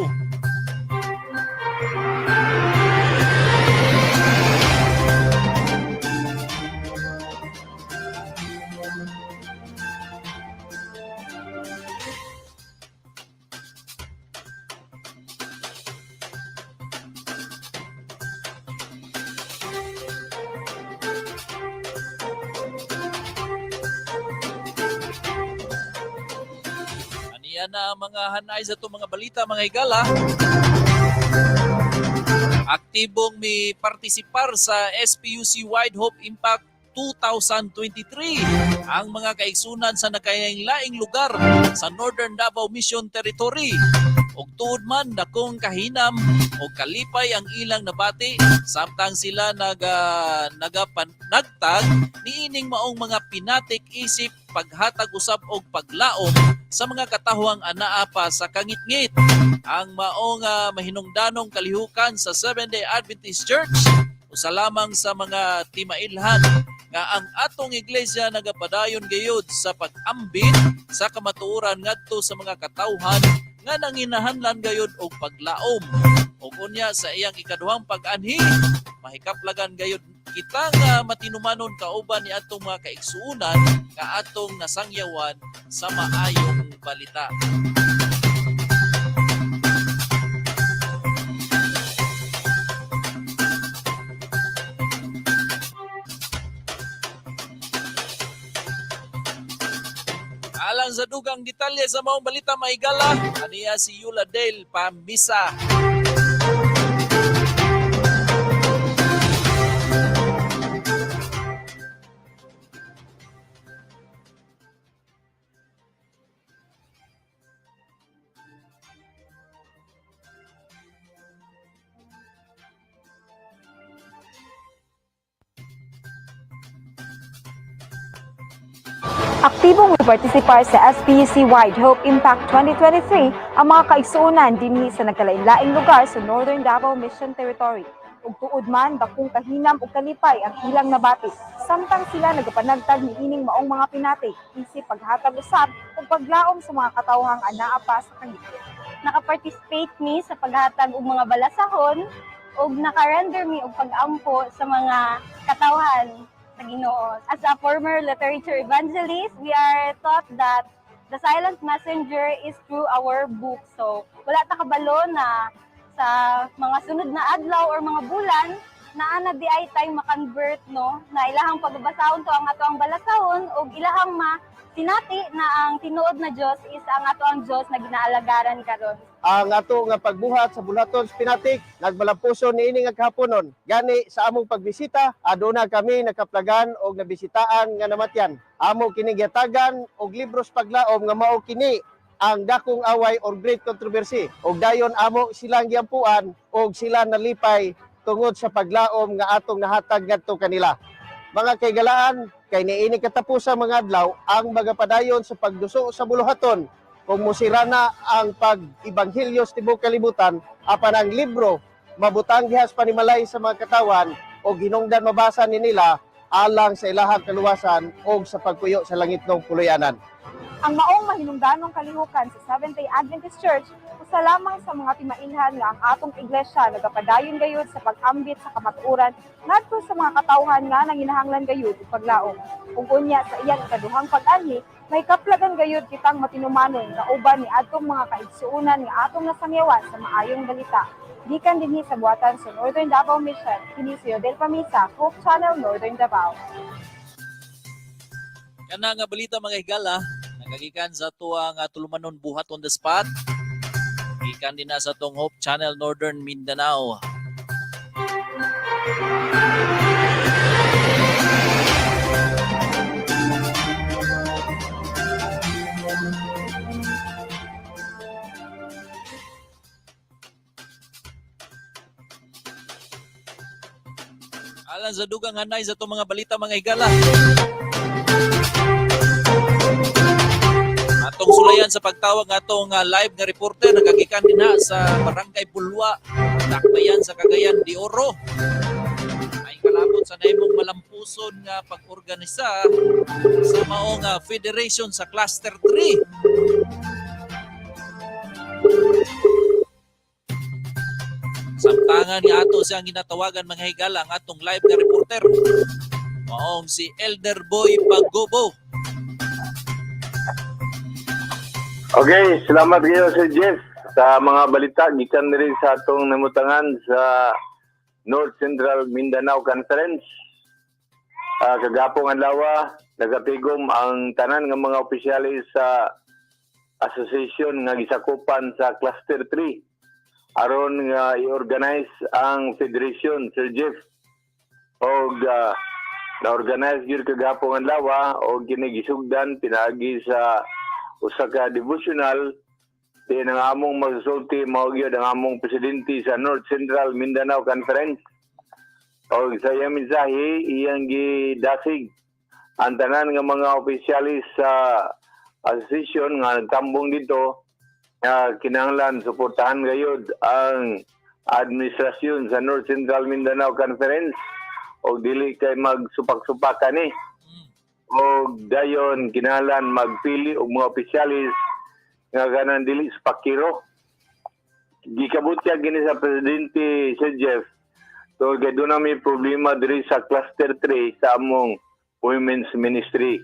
C: Ana ang mga hanay sa itong mga balita, mga higala. Aktibong mi partisipar sa SPUC Wide Hope Impact 2023 ang mga kaigsunan sa nakayaing lugar sa Northern Davao Mission Territory. Ug tuod man dakong kahinam o kalipay ang ilang nabati samtang sila nagapanagtag niining maong mga pinatik isip paghatag usab og paglaom sa mga katahuang anaa pa sa kangitngit. Ang maong mahinungdanong kalihukan sa Seventh-day Adventist Church usa lamang sa mga timailhan nga ang atong iglesia nagapadayon gayud sa pag-ambit sa kamatuoran ngadto sa mga katawhan nga nanginahanglan gayud og paglaom. Ug unya sa iyang ikaduhang pag-anhi, mahikaplagan gayud kita nga matinumanon kauban ni atong mga kaigsuonan nga atong nasangyawan sa maayong balita. Alang sa dugang detalye sa maong balita, mahigala, aniya si Yula Del Pamisa.
A: Aktibong partisipar sa SPUC Wide Hope Impact 2023 ang mga kaigsuonan dinhi sa nagkalain-laing lugar sa Northern Davao Mission Territory. Ug tuod man dakong kahinam ug kalipay ang ilang nabati samtang sila nagapanagtag niining maong mga pinati isip paghatag usab ug paglaom sa mga katawhang anaa pa sa kangitngit.
B: Nakaparticipate mi sa paghatag og mga balasahon ug naka-render mi og pag-ampo sa mga katawhan sa Ginoo. As a former literature evangelist, we are taught that the silent messenger is through our book. So, wala ta kabalo na sa mga sunod na adlaw or mga bulan, naa na diay tay makonvert, no, na ilahang pagbabasahon to ang ato ang balasahon ug ilahang ma sinati na ang tinuod na Dios is ang ato ang Dios na ginaalagaran karon.
D: Ang ato nga pagbuhat sa buluhaton sa pinatik nagmalampuson niini nga kahaponon. Gani sa among pagbisita, aduna kami nakaplagan og nabisitaan nga namatyan. Amo kini gihatagan og libros paglaom nga mao kini ang dakong away or great controversy. Og dayon amo silang giampuan og sila nalipay tungod sa paglaom nga atong nahatag ngadto kanila. Mga kaigalaan, kay niini katapusan mga adlaw ang magapadayon sa pagduso sa buluhaton kung musira na ang pag-ebanghelyo sa tibuok kalibutan, apan ang libro mabutang gihas panimalay sa mga katawan o hinungdan mabasa ni nila alang sa ilahang kaluwasan o sa pagpuyo sa langitnong puloy-anan.
A: Ang maong mahinungdanong kalihukan sa Seventh-day Adventist Church usa lamang sa mga timailhan nga ang atong iglesia nagapadayon gayud sa pag-ambit sa kamatuoran ngadto sa mga katawhan nga nanginahanglan gayud og paglaom. Ug unya sa iyang ikaduhang pag-anhi, may kaplagan gayud kitang matinumanon kauban ni adtong mga kaigsuonan nga atong nasangyawan sa maayong balita. Gikan dinhi sa buhatan sa Northern Davao Mission, kini si Yodel Pamisa, Hope Channel, Northern Davao.
C: Kana nga balita, mga higala, nagagikan sa tuang tulumanon buhat on the spot. Gikan din na sa tong Hope Channel Northern Mindanao. Alang sa dugang hanay sa itong mga balita, mga higala, atong sulayan sa pagtawag atong live nga reporter nagagikan dinha sa Barangay Bulwa, Dakbayan sa Cagayan de Oro. Ay kalabot sa nahimong malampuson nga pag-organisa sa maong federation sa Cluster 3. Samtangan nga ato siyang ginatawagan, mga higala, ang atong live nga reporter. Maong si Elder Boy Pagobo.
X: Okay, salamat kayo, Sir Jeff, sa mga balita gikan diri sa atong namutangan sa North Central Mindanao Conference. Kagapong adlaw, nagatigom ang tanan nga mga opisyales sa association nga gisakupan sa Cluster 3 aron nga i-organize ang federation, Sir Jeff. Og na-organize gyud kagahapon adlaw og kini gisugdan pinaagi sa usa ka devotional din ang among magsulti mao gyud ang among presidente sa North Central Mindanao Conference. Og sa iyang mensahe, iyang gidasig ang tanan nga mga opisyalis sa association nga nagtambong dito nga kinahanglan suportahan gayud ang administrasyon sa North Central Mindanao Conference og dili kay magsupak-supak kani og dayon kinahanglan magpili og mga opisyalis nga ganan dili supakiro. Gikabutyag gini sa presidente, Sir Jeff, so kay doon na may problema diri sa Cluster 3 sa among women's ministry.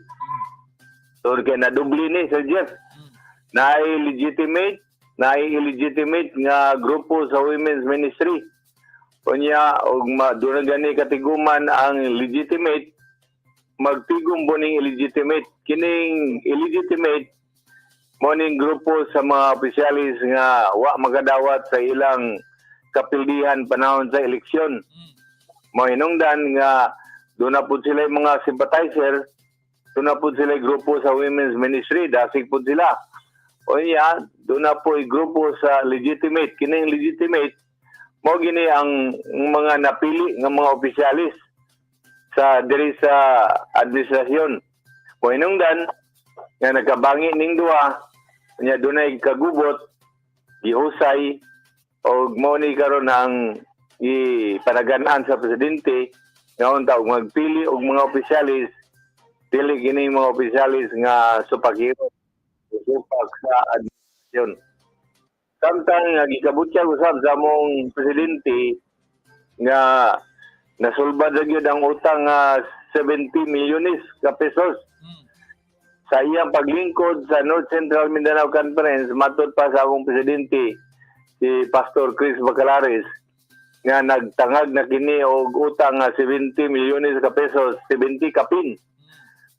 X: So kay nadubli ni, Sir Jeff, naay legitimate, naay illegitimate nga grupo sa women's ministry. Unya og doon na gani katiguman ang legitimate, magtigom bo ning illegitimate. Kining illegitimate mo ning grupo sa mga opisyalis nga wa makadawat sa ilang kapildihan panahon sa eleksyon. Mo hinungdan nga doon na pud sila yung mga sympathizer, doon na pud sila grupo sa women's ministry, dasig pud sila. Unya, doon na po grupo sa legitimate. Kining legitimate, mo gini ang mga napili nga mga opisyalis sa diri sa administrasyon. Mo hinungdan nga nagkabangi ning duha, nya dunay kagubot, gihusay og mo ni karon ang ipanagan-an sa presidente nga unta og magpili og mga opisyalis, dili kini mga opisyalis nga supakiro, supak sa administrasyon. Samtang nga gikabutyag usab sa among presidente nga nasulbad ra gyud ang utang nga 70 milyones ka pesos sa iyang paglingkod sa North Central Mindanao Conference. Matod pa sa among presidente, si Pastor Chris Bacalares, nga nagtangag na kini og utang nga 70 milyones ka pesos, 70 kapin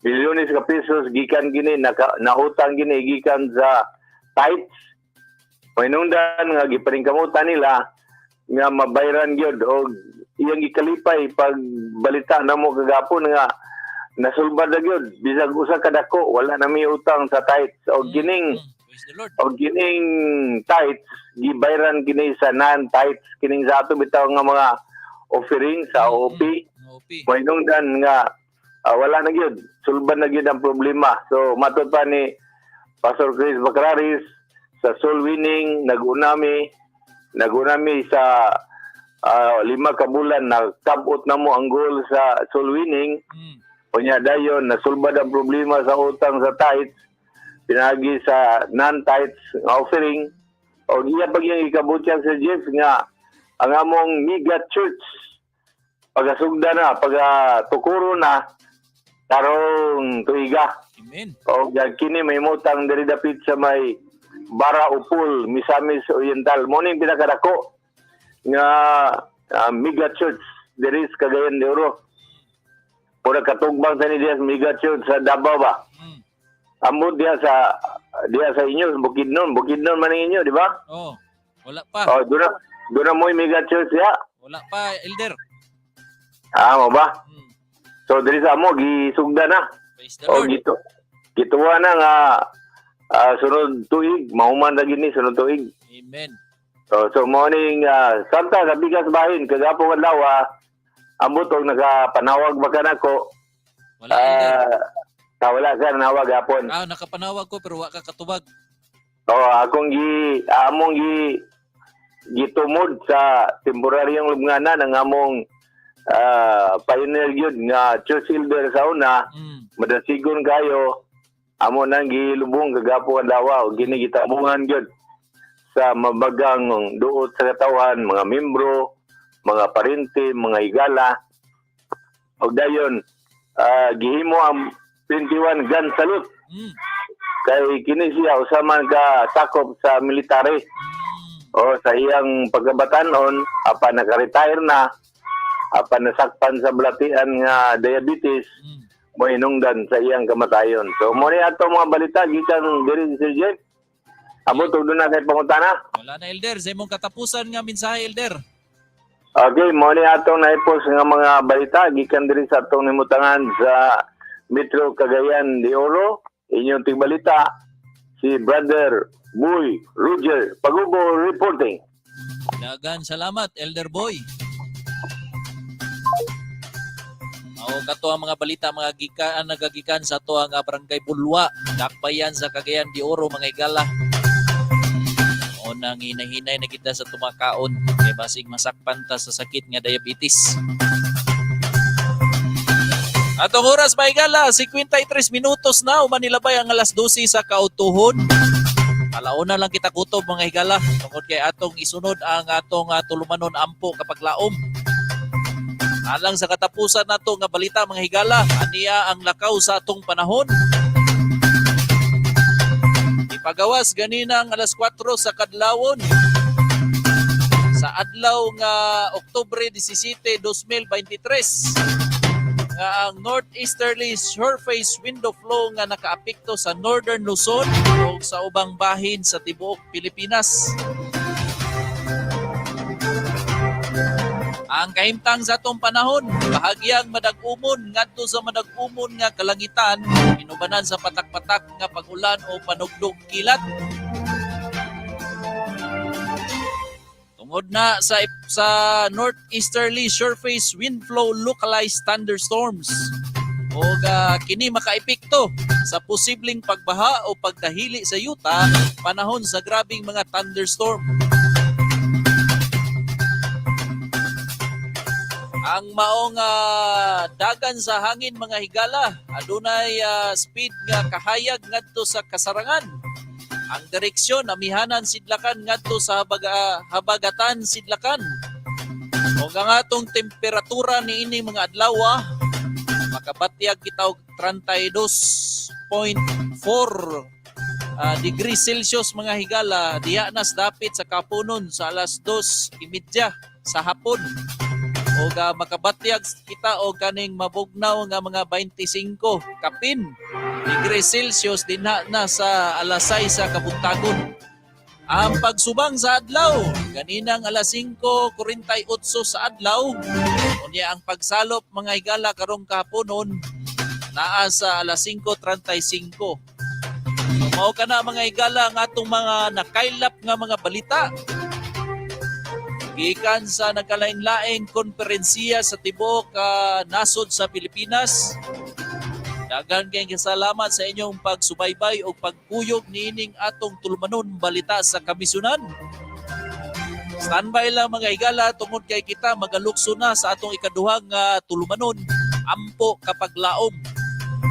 X: milyones ka pesos, gikan gini naka, nautang gini gikan sa tithes. Mainungdan nga gipaningkamutan nila nga mabayran gyud og iyang gikalipay pag balita namo kagapon nga nasulbad na gyud bisag usa ka dako, wala na mi utang sa tithes. Og kining og kining tithes gibayran kini sa non tithes, kining sa ato bitaw nga mga offering sa OP. Mainungdan nga wala na gyud, sulbad na gyud ang problema. So matod pa ni Pastor Chris Bacraris, sa soul winning nagunami sa 5 ka bulan, nakabot na mo ang goal sa soul winning. Unya dayon nasulbad ang problema sa utang sa tithes pinagi sa non-tithes nga offering. Og iya pag yung ikabutyag sa Jeff nga ang among mega church pagasugda na, pagatukuro na karong tuiga.
C: Amen.
X: Og kini may mutang diri dapit sa may Bara Upul, Misamis Oriental. Mo ning pinakadako nga mega church diri sa Cagayan de Oro. Pura katugbang sa ni diya sa mega church sa Davao ba? Amot diya sa inyo, Bukidnon, Bukidnon man ang inyo, di ba?
C: Oh, wala pa.
X: Oh, doon na mo yung mega church diya.
C: Wala pa, Elder.
X: Ah, mo ba? So diri sa amo gisugda na.
C: Praise the
X: Oh,
C: Lord.
X: Gituwa na nga sunod tuig, mahuman ra gini sunod tuig.
C: Amen.
X: So morning Santa sa bigas bahin kagapon adlaw, ambot og nakapanawag ba ka nako?
C: Wala, Elder.
X: Wala ka nawag hapon.
C: Ah, nakapanawag ko pero wa ka katubag.
X: Oh, akong gi among gi gitumod sa temporaryong lubnganan ang among pioneer gyud nga church elder sa una, madasigon kayo. Amo nang gilubong kagapon adlaw og gini gitabungan gyud sa mabagang duot sa katawan, mga membro, mga parente, mga higala. Og dayon gihimo ang 21 gun salute kay kini siya usa man ka sakop sa military o sa iyang pagkabatanon, apan naka-retire na, apan nasakpan sa balatian nga diabetes, mo inungdan sa iyang kamatayon. So mo ni ato mga balita gikan diri, Sir Jeff. Abot og duna kay pangutana.
C: Wala na, Elder. Sa imong katapusan nga mensahe, Elder.
X: Okay, mao ni atong naipos nga mga balita gikan diri sa atong nimutangan sa Metro Cagayan de Oro. Inyong tigbalita si Brother Boy Roger Pagubo reporting.
C: Dagan salamat, Elder Boy. O kato ang mga balita mga gikan nagagikan sa ato ang barangay Bulwa, Dakbayan sa Cagayan de Oro, mga igala. O nang hinahinay na kita sa tumakaon kay basig masakpan ta sa sakit nga diabetes. Atong oras, mga igala, 53 minutos na umanilabay ang alas 12 sa kautuhon. Alauna lang kita kutob, mga higala, tungod kay atong isunod ang atong tulumanon ampo kapag laom. Alang sa katapusan nato nga balita, mga higala, aniya ang lakaw sa atong panahon. Ipagawas ganina ang alas 4 sa kadlawon sa adlaw nga Oktubre 17, 2023 nga ang northeasterly surface window flow nga nakaapekto sa northern Luzon ug sa ubang bahin sa tibuok Pilipinas. Ang kahimtang sa atong panahon, bahagyang madag-umon ngadto sa madag-umon nga kalangitan, inubanan sa patak-patak nga pag-ulan o panugdog kilat. Tungod na sa northeasterly surface wind flow localized thunderstorms. O kini makaepekto sa posibleng pagbaha o pagdahili sa yuta panahon sa grabing mga thunderstorm. Ang maong dagan sa hangin, mga higala, adunay speed nga kahayag ngadto sa kasarangan. Ang direksyon amihanan sidlakan ngadto sa habagatan sidlakan. Ug ang atong temperatura niini mga adlaw, makabatyag kita og 32.4 degrees Celsius, mga higala, diha na sa dapit sa kapunon sa alas 2:30 sa hapon. Og makabatyag kita og kaning mabugnaw nga mga 25 kapin degrees Celsius dinha na sa alas 6 sa kabuntagon. Ang pagsubang sa adlaw ganinang alas 5:48 sa adlaw, unya ang pagsalop, mga higala, karong kahaponon naa sa alas 5:35. So, mao kana, mga higala, ang atong mga nakaylap nga mga balita gikan sa nagkalain-laing konferensiya sa tibuok nasod sa Pilipinas. Daghan kayong salamat sa inyong pagsubaybay o pagkuyog niining atong tulumanon balita sa kamisyunan. Standby lang, mga higala, tungod kay kita magalukso na sa atong ikaduhang tulumanon ampo kapag laom.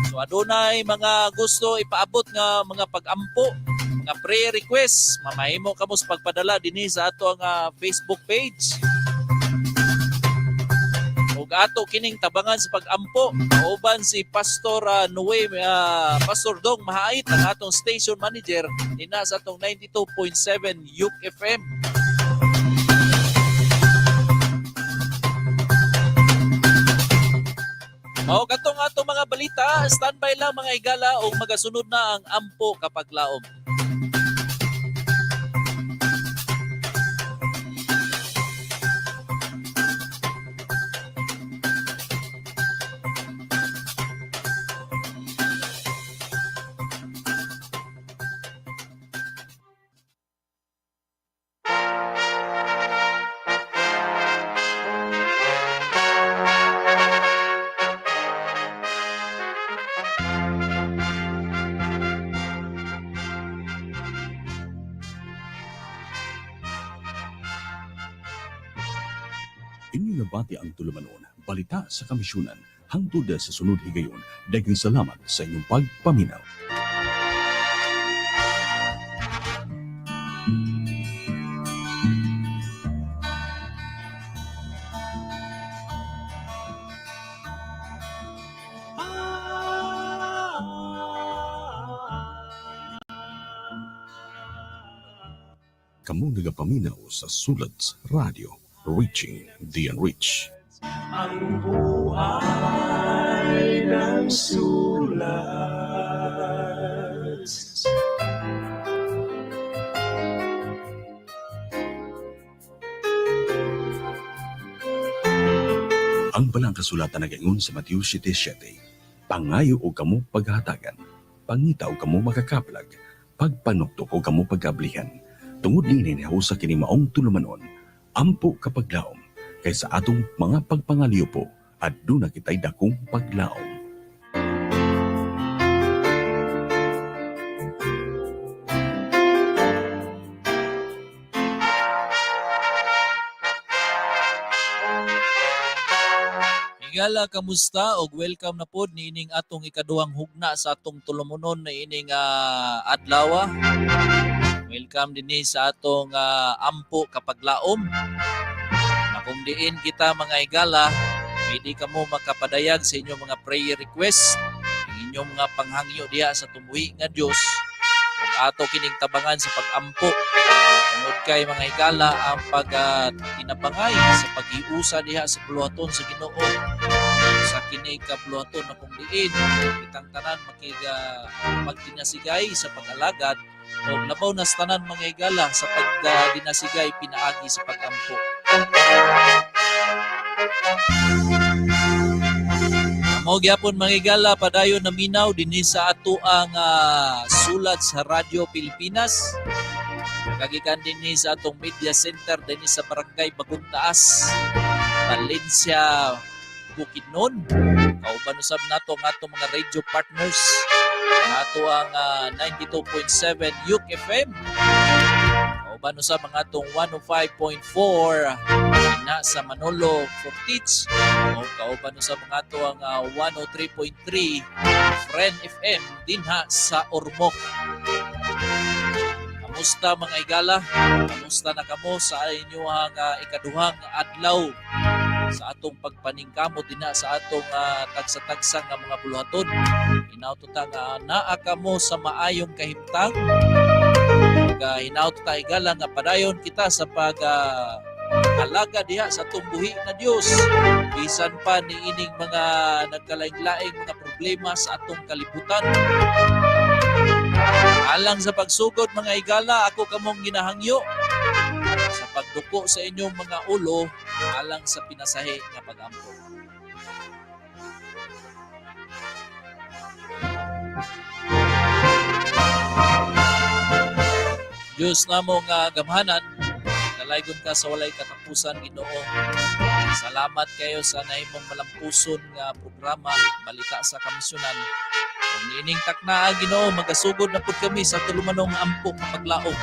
C: So adunay mga gusto ipaabot nga mga pag-ampo, mga prayer request, mamahimo kamo sa pagpadala dinhi sa ato ang Facebook page. Ug ato kining tabangan sa pag-ampo kauban si Pastor Noe, Pastor Dong Mahait, ang atong station manager nina sa atong 92.7 UK FM. Mao katong ato mga balita, standby lang, mga higala, ug magasunod na ang ampo kapag laom.
E: Inyong nabati ang tulumanon, balita sa kamisyonan, hangtod sa sunod higayon. Daghang salamat sa inyong pagpaminaw. Kamo nagapaminaw sa Sulat Radio, reaching the unreached.
F: Ang buhay ng sulat.
E: Ang balang kasulatan nagaingon sa Mateo 7:7, "Pangayo og kamo paghatagan, pangita og kamo makakaplag, pagpanuktok og kamo pagablihan." Tungod niini nahusa kini maong tulumanon, ampo kapaglaom, kay sa atong mga pagpangaliyo po, aduna kitay dakong paglaom.
C: Higala, kamusta og welcome na pod niining atong ikaduhang hugna sa atong tulumonon na ining adlaw. Welcome dinhi sa atong ampo kapaglaom. Na kung diin kita mga higala, pwede kamo makapadayag sa inyong mga prayer request, ang inyong mga panghangyo diha sa tumuhi nga Dios ug ato kining tabangan sa pag-ampo. Tungod kay mga higala ang pag-tinabangay sa pag-iusa diha sa buluhaton sa Ginoo sa kini kabuluhaton na kung diin kitang tanan magdinasigay sa pag-alagad o labaw na sa tanan mga higala sa pagdinasigay pinaagi sa pag-ampo. Mao gyapon mga higala, padayon na minaw dinhi sa ato ang sulat sa Radyo Pilipinas. Kagikan dinhi sa atong media center dinhi sa Barangay Bagong Taas, Valencia, Bukidnon. Kauban usab nato ang atong mga radio partners. Ang ato ang 92.7 Yuk FM. Kauban usab ang atong 105.4 na sa Manolo Fortich. O kauban usab ang ato ang 103.3 Friend FM dinha sa Ormoc. Kamusta mga higala? Kamusta na kamo sa inyong ikaduhang adlaw sa atong pagpaningkamot dinha sa atong tagsa-tagsa nga mga buluhaton? Hinawto ta nga naa kamo sa maayong kahimtang. Hinaut ta higala nga padayon kita sa pag alaga diha sa atong buhi na Dios, bisan pa niining mga nagkalaing-laing mga problema sa atong kalibutan. Alang sa pagsugod mga higala, ako kamong ginahangyo sa pagduko sa inyong mga ulo alang sa pinasahi nga pag-ampo. Diyos namo nga gamhanan, nalaygon ka sa walay katapusan, Ginoo. Salamat kayo sa nahimong malampuson nga programa Balita sa Kamisyonan. Kung niining taknaa, Ginoo, magasugod na pud kami sa tulumanong ampo kapaglaom.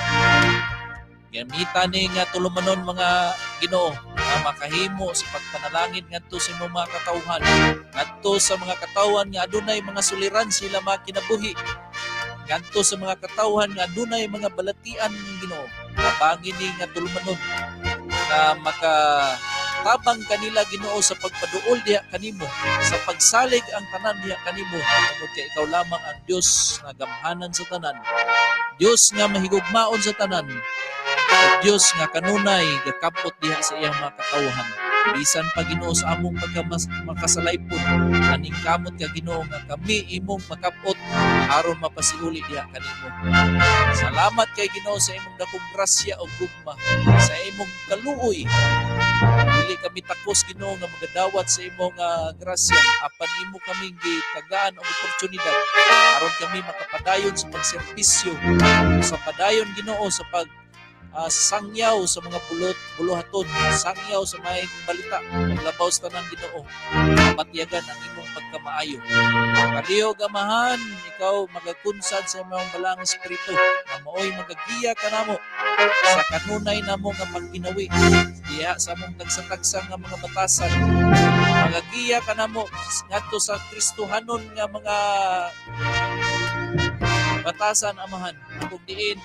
C: Gamita ni nga tulumanon mga Ginoo nga makahimo sa pagpanalangin ngadto sa imong mga katawhan, ngadto sa mga katawhan nga adunay mga suliran sila mga kinabuhi, ngadto sa mga katawhan nga adunay mga balatian, Ginoo. Tabangin ni nga tulumanon nga makatabang kanila, Ginoo, sa pagpaduol diha kanimo, sa pagsalig ang tanan diha kanimo, tungod kay ikaw lamang ang Dios nga gamhanan sa tanan, Dios nga mahigugmaon sa tanan, Dios nga kanunay gakapot diha sa iyang mga katawhan. Bisan pa, Ginoo, sa among makasalaypon, aning kamot ka, Ginoo, nga kami imong makapot aron mapasiuli diha kanimo. Salamat kay Ginoo sa imong dakong grasya ug gugma, sa imong kaluoy. Dili kami takos, Ginoo, nga magadawat sa imong grasya, apan imo kaming gitagaan og oportunidad aron kami makapadayon sa pagserbisyo, sa padayon, Ginoo, sa pag sangyaw sa mga buluhaton, sangyaw sa maayong balita, ug labaw sa tanan, Ginoo, mapatyagan ang imong pagkamaayo. Palihog, Amahan, ikaw magakunsad sa imong balang espiritu nga maoy magagiya kanamo sa kanunay namo nga pagkinawi diha sa among tagsa-tagsa nga mga batasan. Magagiya kanamo ngadto sa Kristohanon nga mga batasan, Amahan, kung diin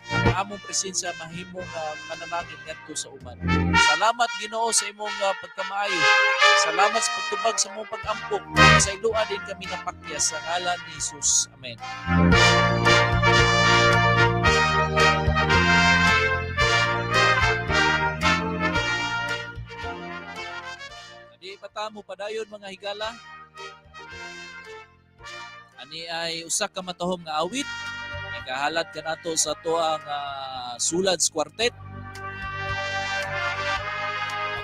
C: ang among presensya mahimong panalangin ngadto sa uban. Salamat, Ginoo, sa imong pagkamaayo. Salamat sa pagtubag sa imong pag-ampo. Sa ilua din kami napakyas sa ngalan ni Jesus. Amen. Di pa mo padayon mga higala. Ani ay usa ka matahom nga awit. Nagahalad kanato sa tuang Sulads Quartet.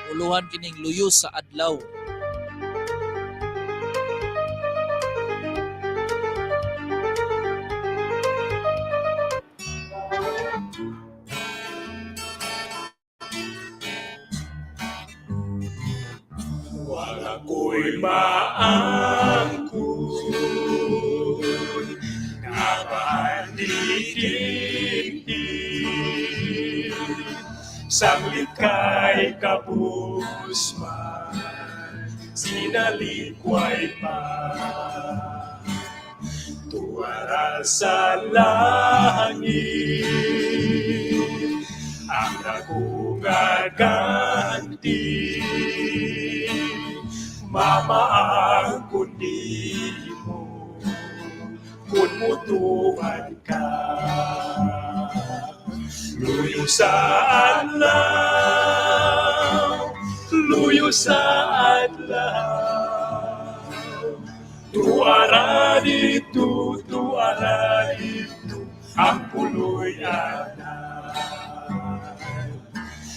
C: Paguluhan kining Luyo sa Adlaw.
F: Ako'y maangkon Napanigiti sanglit kay kabus man, sinalikway pa tuwara sa langit ang akong ganti. Mama ang kundi mo kung mutuan ka, luyo sa adlaw, luyo sa adlaw. Tuara dito, tuara dito, ang puloy anan.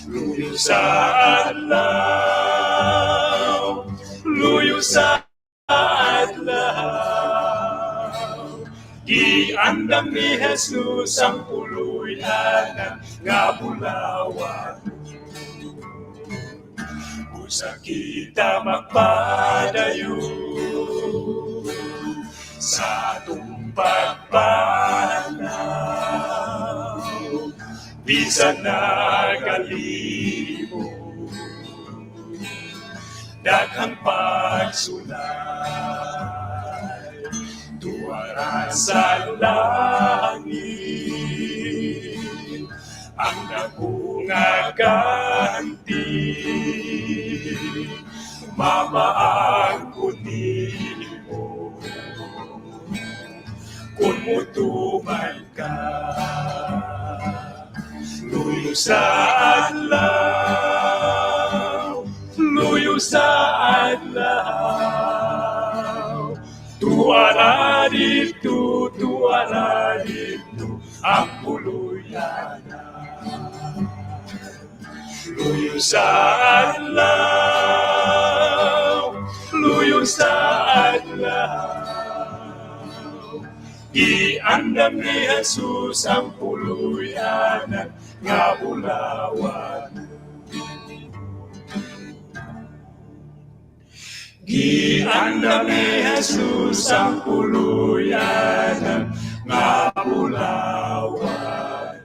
F: Luyo sa adlaw, luyo sa adlaw. Giandam ni Jesus ang puloy anan nga bulawan. Busa kita magpadayon sa atong pagpanaw, bisan nagalibog daghang pagsulay, tuwara sa langit ang dako nga ganti. Mama ang mo kung mutuman ka, luyo sa adlaw, luyo sa adlaw. Tuwara dito, tuwara dito, ang puluyan. Luyo sa adlaw, luyo sa adlaw. Giandam ni Jesus ang puluyanan nga bulawan. Giandam ni Jesus ang puluyanan nga bulawan.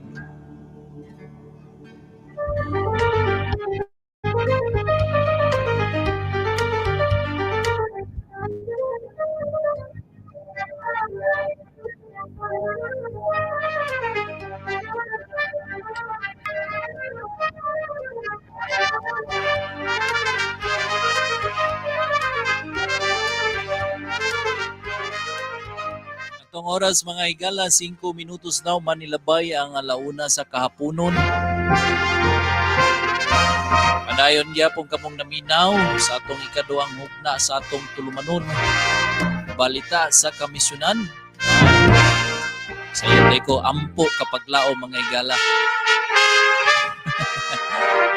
C: Atong oras mga higala, 5 minutos na manilabay ang alauna sa kahaponon. Padayon gyapon kamong naminaw sa atong ikaduhang hugna sa atong tulumanon. Balita sa kamisyonan. Sa iyo ko ampo kapaglao mga higala.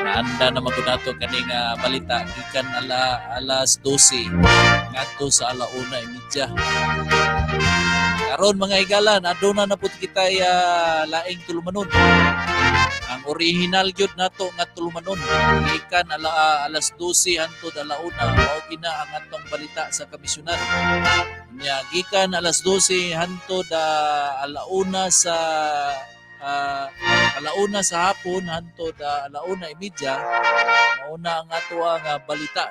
C: Naanda na magunato kaning balita gikan alas 12 ngadto sa 1:30. Karon mga higala, aduna na pud kita laing tulumanon. Ang original gyud nato nga tulumanon gikan alas 12 hantod 1:00, mao gina ang atong balita sa kamisyonan. Nya gikan alas 12 hantod 1:00 sa 1:00 sa hapon hantod 1:30, mao na ang ato ang balita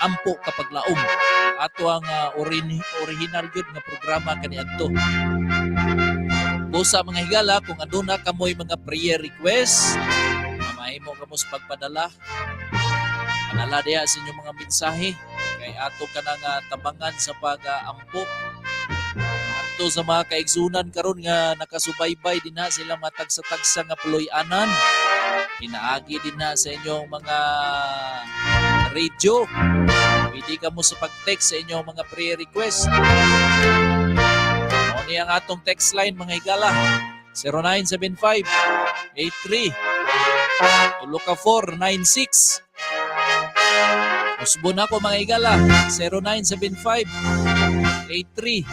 C: ampo kapaglaom. Ato ang original gyud nga programa kaniadto. Busa mga higala, kung aduna kamoy mga prayer request, mahimo kamo sa pagpadala. Padala diha sa inyong mga mensahe kay ato ka nga tabangan sa pag-ampo. Adto sa mga kaigsunan karon nga nakasubaybay dinha sila matagsa-tagsa nga puloy-anan. Pinaagi dinha sa inyong mga radio. Pwede ka mo sa pag-text sa inyong mga prayer request. Mao ni ang atong text line mga higala, 0975 83 tulo ka 4 96. Usbon ako mga higala, 0975 83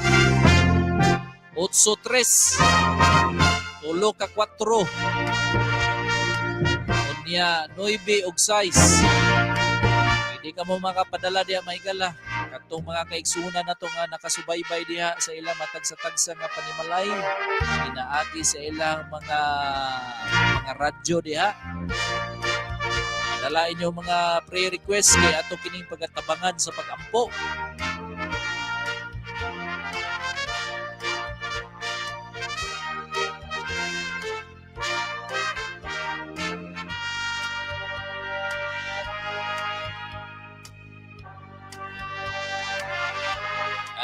C: 83 2 4 unya 9 og 6. Pwede ka mo makapadala diha, mga higala. Katong mga kaigsunan nato nga nakasubaybay diha sa ilang matagsa-tagsa nga panimalay, ginaagi sa ilang mga radyo diha. Dala inyo mga prayer request kay ato kining pagatabangan sa pagampo.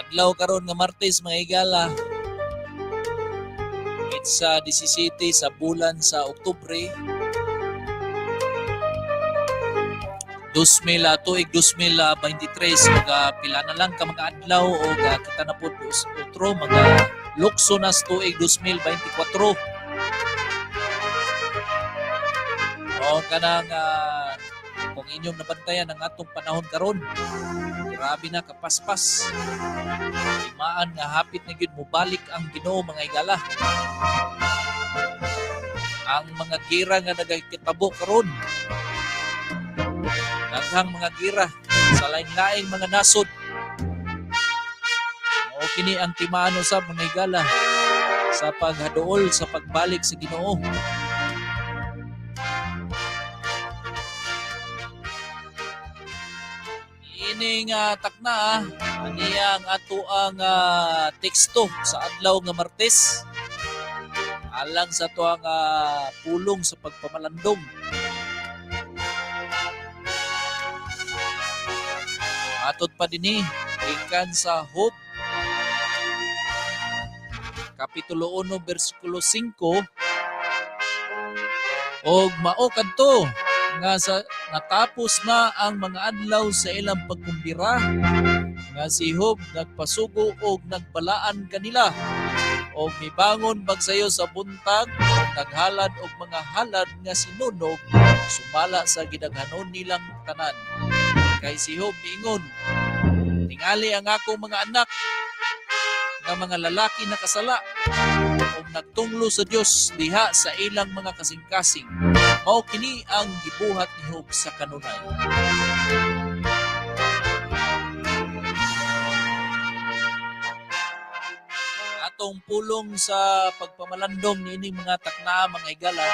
C: Adlaw karon nga Martes, mga higala. It's 17 sa bulan sa Oktubre 2000 tuig 2023. Mga pila na lang ka mga adlaw o kita na pod otro mga lukso na sa tuig 2024. O kanang kung inyong nabantayan ang atong panahon karon, grabe na kapaspas. Timaan nga hapit na gyud mobalik ang Ginoo, mga higala. Ang mga gira nga nagakitabo karon, daghang mga gira sa lain-laing mga nasod. Mao kini ang timaan usab, mga higala, sa paghaduol sa pagbalik sa Ginoo. Ining takna aniya ang ato ang teksto sa adlaw nga Martes alang sa ato ang pulong sa pagpamalandong. Atod pa dinhi gikan sa Job Kapitulo 1 bersikulo 5, og mao kadto nga sa natapos na ang mga adlaw sa ilang pagkumbira nga si Job nagpasugo og nagbalaan kanila og mibangon bagsayo sa buntag og naghalad og mga halad nga sinunog sumala sa gidaghanon nilang tanan. Kay si Job miingon, tingali ang akong mga anak nga mga lalaki nakasala og nagtunglo sa Dios diha sa ilang mga kasing-kasing. Mao kini ang gibuhat ni Job sa kanunay. Atong pulong sa pagpamalandong niining mga taknaa, mga higala,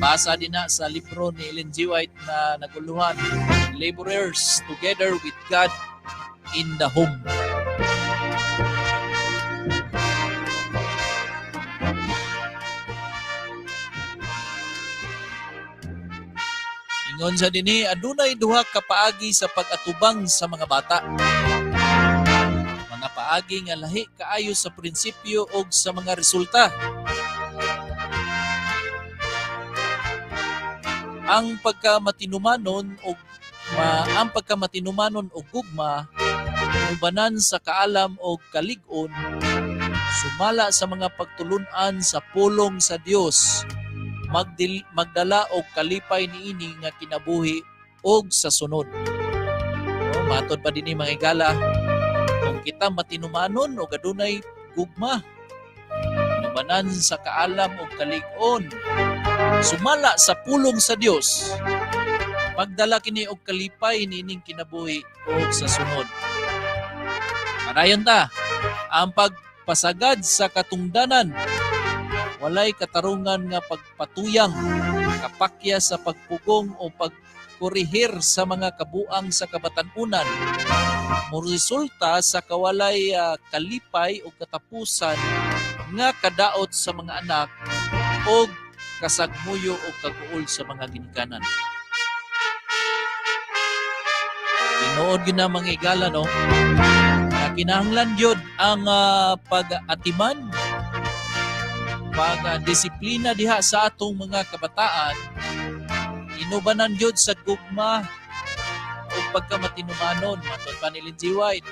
C: basa din na sa libro ni Ellen G. White na naguluhan, Laborers Together with God in the Home. Ingon sa dinhi, adunay duha ka paagi sa pag-atubang sa mga bata. Mga paagi nga lahi kaayo sa prinsipyo og sa mga resulta. Ang pagkamatinumanon og ang pagkamatinumanon og gugma ubanan sa kaalam og kalig-on sumala sa mga pagtulun-an sa pulong sa Dios magdala og kalipay niini nga kinabuhi og sa sunod. O, matod pa dinhi, mga higala, kung kita matinumanon og adunay gugma ubanan sa kaalam og kalig-on sumala sa pulong sa Dios, magdala kini og kalipay niining kinabuhi og sa sunod. Padayon ta, ang pagpasagad sa katungdanan walay katarungan nga pagpatuyang, kapakya sa pagpugong o pagkorehir sa mga kabuang sa kabatan-unan, moresulta sa kawalay kalipay o katapusan nga kadaot sa mga anak o kasagmuyo o kaguol sa mga ginikanan. Tinuod gyud na, mga higala, no, nga kinahanglan gyud ang pag-atiman, pag-disiplina diha sa atong mga kabataan, inubanan gyud sa gugma o pagkamatinumanon. Matod pa ni Ellen G. White,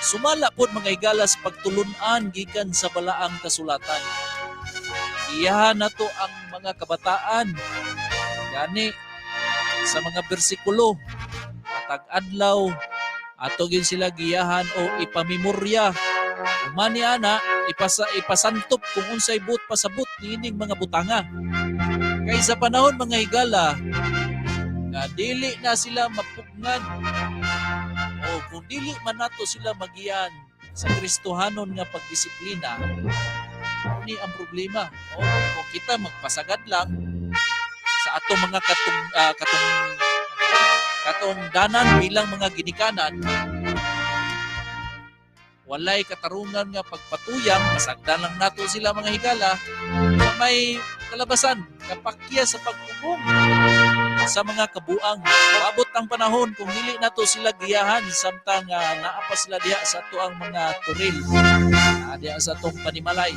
C: sumala pod, mga higala, sa pagtulun-an gikan sa balaang kasulatan. Iyahan nato ang mga kabataan gani sa mga bersikulo matag adlaw, ato gyud sila giyahan o ipamemorya. Umani ana ipasantop kung unsay buot pasabot niining mga butanga. Kay sa panahon, mga higala, Nga dili na sila mapugnan o kung dili man nato sila magiyan sa Kristohanon nga pagdisiplina, ni ang problema. O kung kita magpasagad lang sa ato mga katong katong katongdanan bilang mga ginikanan, walay katarungan nga pagpatuyang, pasagdan lang nato sila, mga higala, sa may kalabasan, kapakya sa pagpugong sa mga kabuang. Paabot ang panahon kung dili nato sila giyahan samtang naa pa sila diha sa atoang mga turil, diha sa atong panimalay.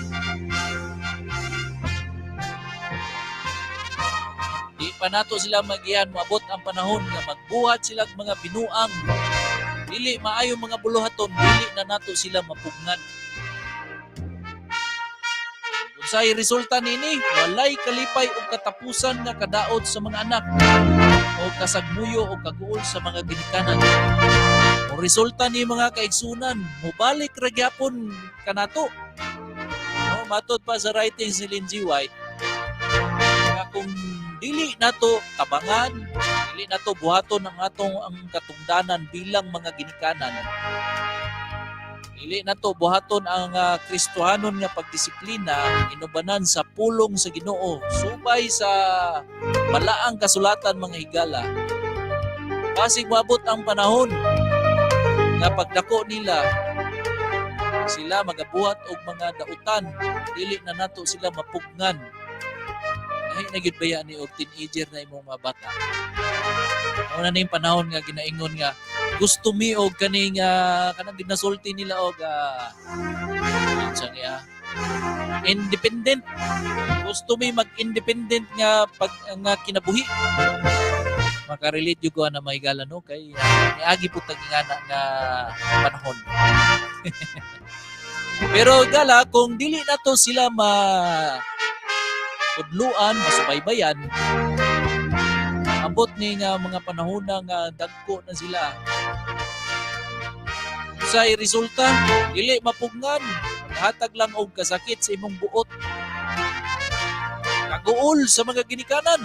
C: Di pa nato sila magiyahan, moabot ang panahon nga magbuhat sila og mga binuang dili maayo mga buluhaton, dili na nato sila mapugnan. Unsay resulta niini? Walay kalipay og katapusan nga kadaot sa mga anak o kasagmuyo o kaguol sa mga ginikanan. O resulta ni, mga kaigsunan, mobalik ra gyapon kanato. No, matod pa sa writings ni Ellen G. White nga kung dili nato tabangan, dili nato buhaton ang atong ang katungdanan bilang mga ginikanan, dili nato buhaton ang Kristohanon nga pagdisiplina inubanan sa pulong sa Ginoo subay sa balaang kasulatan, mga higala, basig moabot ang panahon nga pagdako nila, sila magabuhat og mga dautan, dili na nato sila mapugnan. Lahi na gyud baya ni og teenager na imong mga bata. Mao na ning panahon nga ginaingon nga gusto mi og kaning kanang ginasulti nila og unsa niya, independent, gusto mi mag-independent nga pag nga kinabuhi. Makarelate jud ko na, mga higala, no, kay niagi pud tag ingana nga panahon. Pero gala, kung dili nato sila ma pudluan, masubaybayan, abot ni nga mga panahon na nga dagko na sila. Unsay resulta? Dili mapugnan, maghatag lang og kasakit sa imong buot. Kaguol sa mga ginikanan.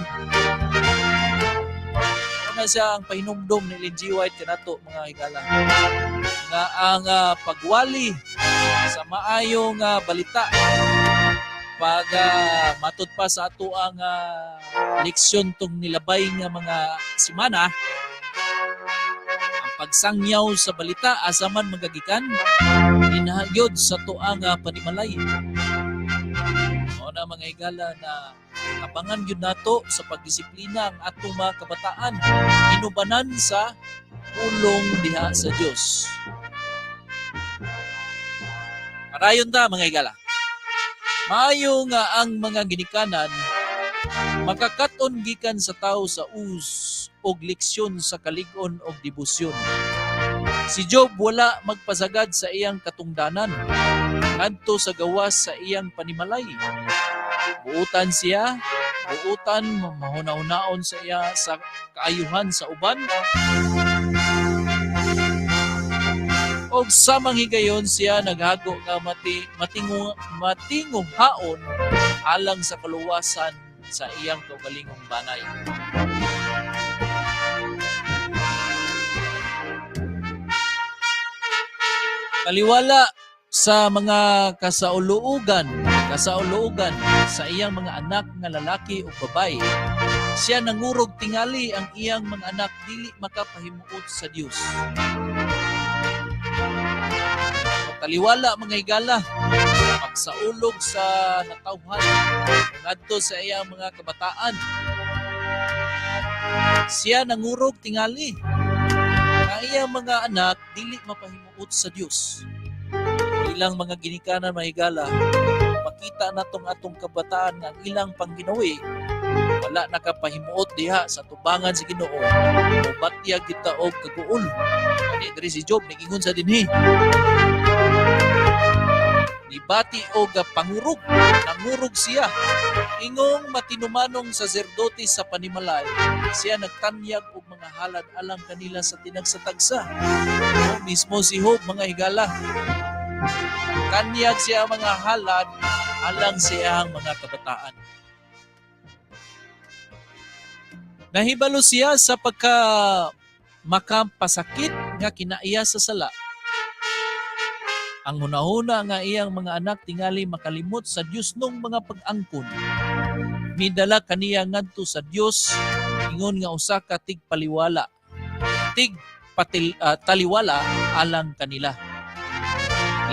C: Una siya ang pahinumdom ni Ellen G. White kanato, mga higala, nga ang pagwali sa maayong balita, pag matud pa sa ato ang leksyon tong nilabay nga mga semana, ang pagsangyaw sa balita asa man magagikan dinhagyod sa tuang panimalay. Mao na, mga higala, na abangan gyud nato sa pagdisiplina ang atong mga kabataan inubanan sa pulong diha sa Dios. Padayon ta, mga higala. Maayo nga ang mga ginikanan makakat-on gikan sa tawo sa Uz og leksyon sa kalig-on og debosyon. Si Job wala magpasagad sa iyang katungdanan ngadto sa gawas sa iyang panimalay. Buutan siya, buutan mahuna-hunaon sa iya sa kaayuhan sa uban. Og samang higayon siya naghago nga matinguhaon alang sa kaluwasan sa iyang kaugalingong banay. Kaliwala sa mga kasauluogan sa iyang mga anak nga lalaki o babae, siya nangurog tingali ang iyang mga anak dili makapahimuot sa Dios. Taliwala, mga higala, pagsaulog sa natawhan ngadto sa iyang mga kabataan, siya nangurog tingali ang iyang mga anak dili mapahimuot sa Dios. Ilang mga ginikanan, mga higala, makita natong atong kabataan nga ang ilang pangginawi wala nakapahimuot diha sa tubangan sa Ginoo, mobatyag kita og kaguol. Ani diri si Job nigingon sa dinhi, nibati og pangurog, nangurog siya. Ingong matinumanong saserdote sa panimalay, siya nagtanyag og mga halad alang kanila sa tinagsatagsa. O, mismo si Job, mga higala, tanyag siya ang mga halad alang sa iyang mga kabataan. Nahibalo siya sa pagka makapasakit nga kinaiya sa sala. Ang hunahuna nga iyang mga anak tingali makalimot sa Dios nung mga pag-angkon. Midala kaniya ngadto sa Dios ingon nga usa ka tigpaliwala. Taliwala alang kanila.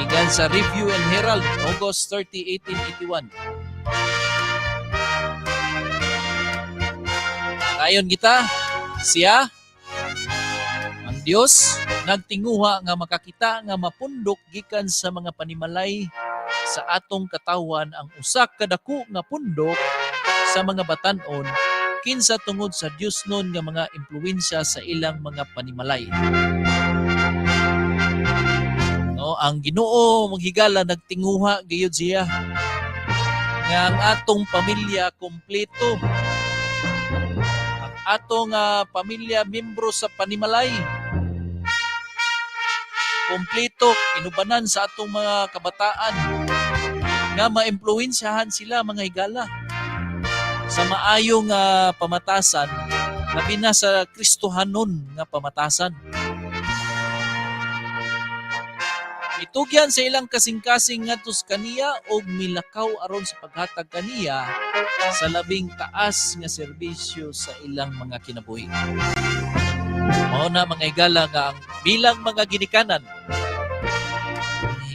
C: Gikan sa Review and Herald, August 30, 1881. Ayon kita, siya, ang Dios, nagtinguha nga makakita nga mapundok gikan sa mga panimalay sa atong katawan ang usa ka dako nga pundok sa mga batan-on kinsa tungod sa Dios nun nga mga impluwensya sa ilang mga panimalay. No, ang Ginoo maghigala nagtinguha gayud siya nga ang atong pamilya kompleto. Ang atong pamilya membro sa panimalay kompleto, inubanan sa atong mga kabataan nga maimpluwensyahan sila mga higala sa maayong pamatasan, labi na sa Kristohanon nga pamatasan. Itugyan sa ilang kasing-kasing ngadto sa kaniya og milakaw aron sa paghatag kaniya sa labing taas nga serbisyo sa ilang mga kinabuhi. Mao na mga higala nga ang bilang mga ginikanan,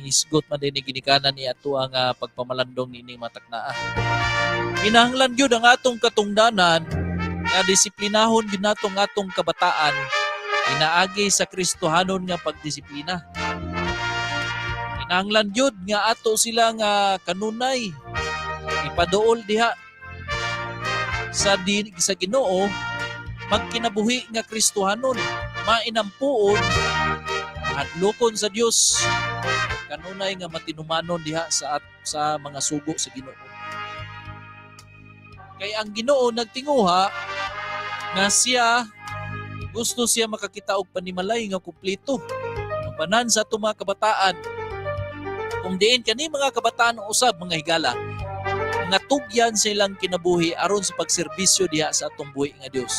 C: hisgot man din ni ginikanan ni ato ang pagpamalandong niining mataknaa. Kinahanglan gyud ang atong katungdanan nga disiplinahon gyud nato ang atong kabataan inaagi sa Kristohanon nga pagdisiplina. Kinahanglan gyud nga ato sila nga kanunay ipaduol diha sa Ginoo magkinabuhi nga Kristohanon, mainampuon, hadlokon sa Dios, kanunay nga matinumanon diha sa mga sugo sa Ginoo. Kay ang Ginoo nagtinguha nga siya gusto siya makakita og panimalay nga kumpleto. Mabanan sa atong mga kabataan. Kung diin kani mga kabataan usab mga higala, nga tugyan sa ilang kinabuhi aron sa pagserbisyo diha sa atong buhi nga Dios.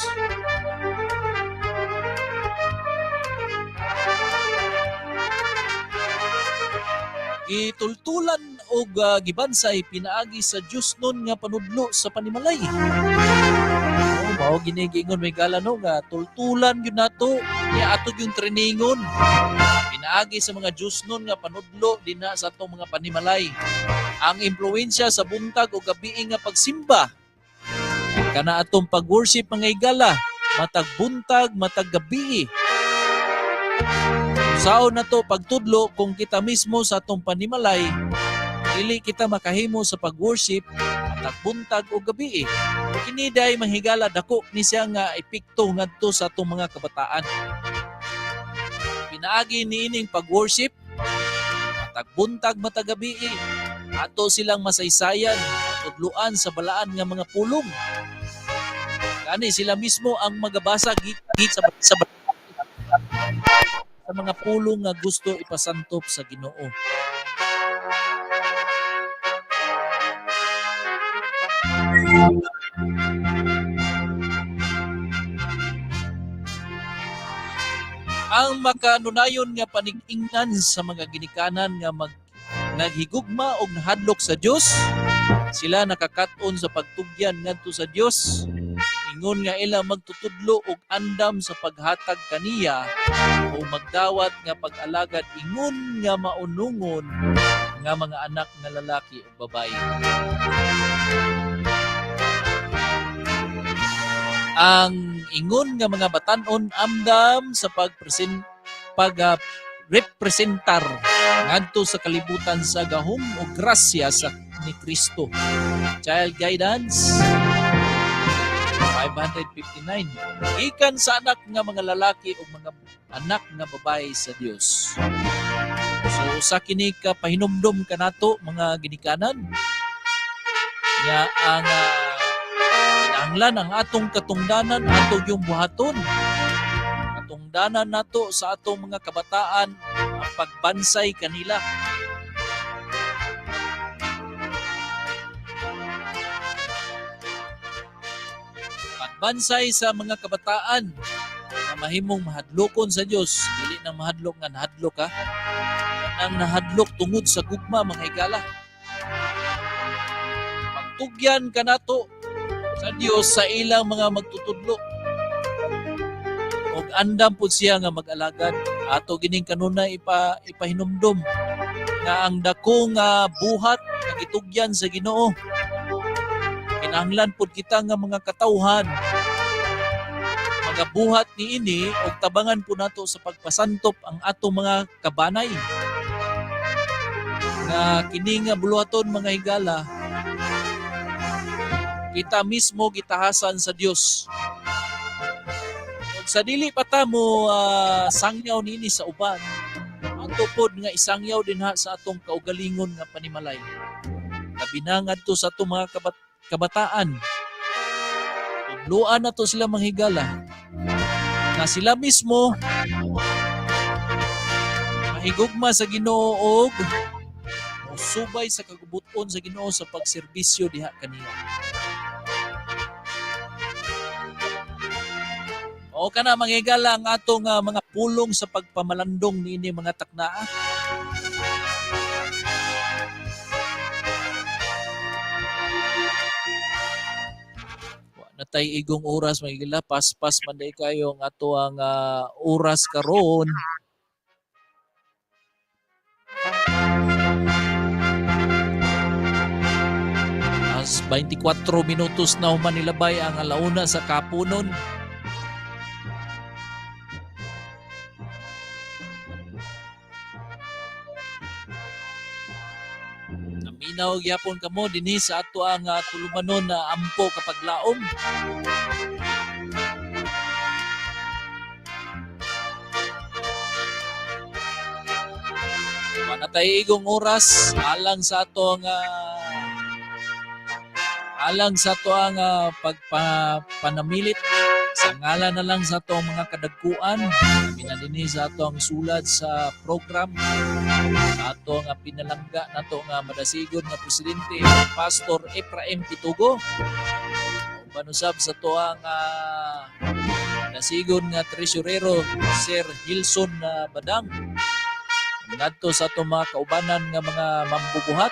C: Gitultulan og gibansay pinaagi sa Dios nun nga panudlo sa panimalay. Oh, mao gini giingon may gala no nga tultulan gyud nato niya ato yung trainingon pinaagi sa mga Dios nun nga panudlo dinha sa atong mga panimalay. Ang impluwensya sa buntag o gabii nga pagsimba kana atong pag-worship mga higala, matag buntag matag gabii. Sao na to pagtudlo kung kita mismo sa atong panimalay dili kita makahimo sa pag-worship matag buntag o gabii. Kini day manghigala dako ni siya nga epekto ngadto sa atong mga kabataan. Pinaagi niining pag-worship matag buntag matag gabii, ato silang masaysayan, tudluan sa balaan nga mga pulong. Gani sila mismo ang magabasa sa mga pulong nga gusto ipasantop sa Ginoo. Ang makanunayon nga panig-ingnan sa mga ginikanan nga naghigugma og nahadlok sa Dios, sila nakakaton sa pagtugyan ngadto sa Dios. Ingon nga ila magtutudlo og andam sa paghatag kaniya o magdawat nga pag-alagad ingon nga maunungon nga mga anak nga lalaki o babae. Ang ingon nga mga batan-on amdam sa pag representar ngadto sa kalibutan sa gahom o grasya sa ni Kristo. Child Guidance 559. Gikan sa anak nga mga lalaki o mga anak nga babae sa Dios. So sa kini ka pahinumdom kanato mga ginikanan nga ang kinahanglan ang atong katungdanan ato yung buhaton. Katungdanan nato sa atong mga kabataan ang pagbansay kanila. Bansay sa mga kabataan nga mahimong mahadlokon sa Dios, dili nang mahadlok nga nahadlok ha. Nang nahadlok tungod sa gugma, mga higala. Pagtugyan kanato sa Dios sa ilang mga magtutudlo. Og andam pud siya nga mag-alagad. Ato gining kanunay ipahinumdom nga ang dako nga buhat nga gitugyan sa Ginoo, kinahanglan pud kita nga mga katawhan magabuhat niini og tabangan po nato sa pagpasantop ang atong mga kabanay nga kini nga buluhaton, mga higala, kita mismo gitahasan sa Dios. Ug sa dili pa ta mo sangyaw niini sa uban, ato pod nga isangyaw dinha sa atong kaugalingon nga panimalay, labi na ngadto sa atong mga kabataan. Tudloan nato sila, mga higala, nga sila mismo mahigugma sa Ginoo og mosubay sa kagubot-on sa Ginoo sa pagserbisyo diha kaniya. O kana, mga higala, ang atong mga pulong sa pagpamalandong niini mga taknaa. Wa na tay igong oras, mga higala, paspas man day kayo ang ato ang oras karon. As 24 minutos na human nilabay ang alauna sa kapunon. Naminaw gyapon kamo dinhi sa ato ang tulumanon na ampo kapaglaom. Wa na tay igong oras alang sa ato ang pagpanamilit sa ngalan na lang sa atong mga kadagkuan, labi na dinhi sa atong sulad sa program, sa atong pinalangga nato nga madasigon nga presidente, Pastor Ephraim Pitugo, uban usab sa atoang dasigon nga treasurero, Sir Hilson Badang, ngadto sa atong mga kaubanan nga mga mambubuhat,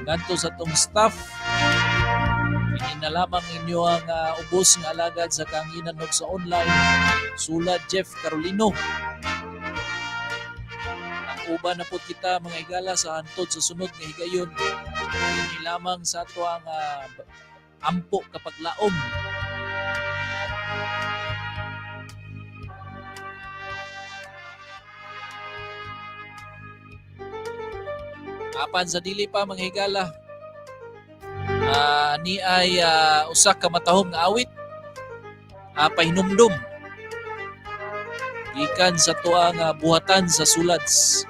C: ngadto sa atong staff. Ini na lamang inyo ang ubos nga alagad sa kahanginan ug sa online, Sula Jeff Carolino. Ang uban na po kita, mga higala, sa hantod sa sunod nga higayon. Ini lamang sa ato ang ampo kapaglaom. Apan sa dili pa, mga higala, ni ay usa ka matahom nga awit, pahinumdum gikan sa tuang buhatan sa Sulads.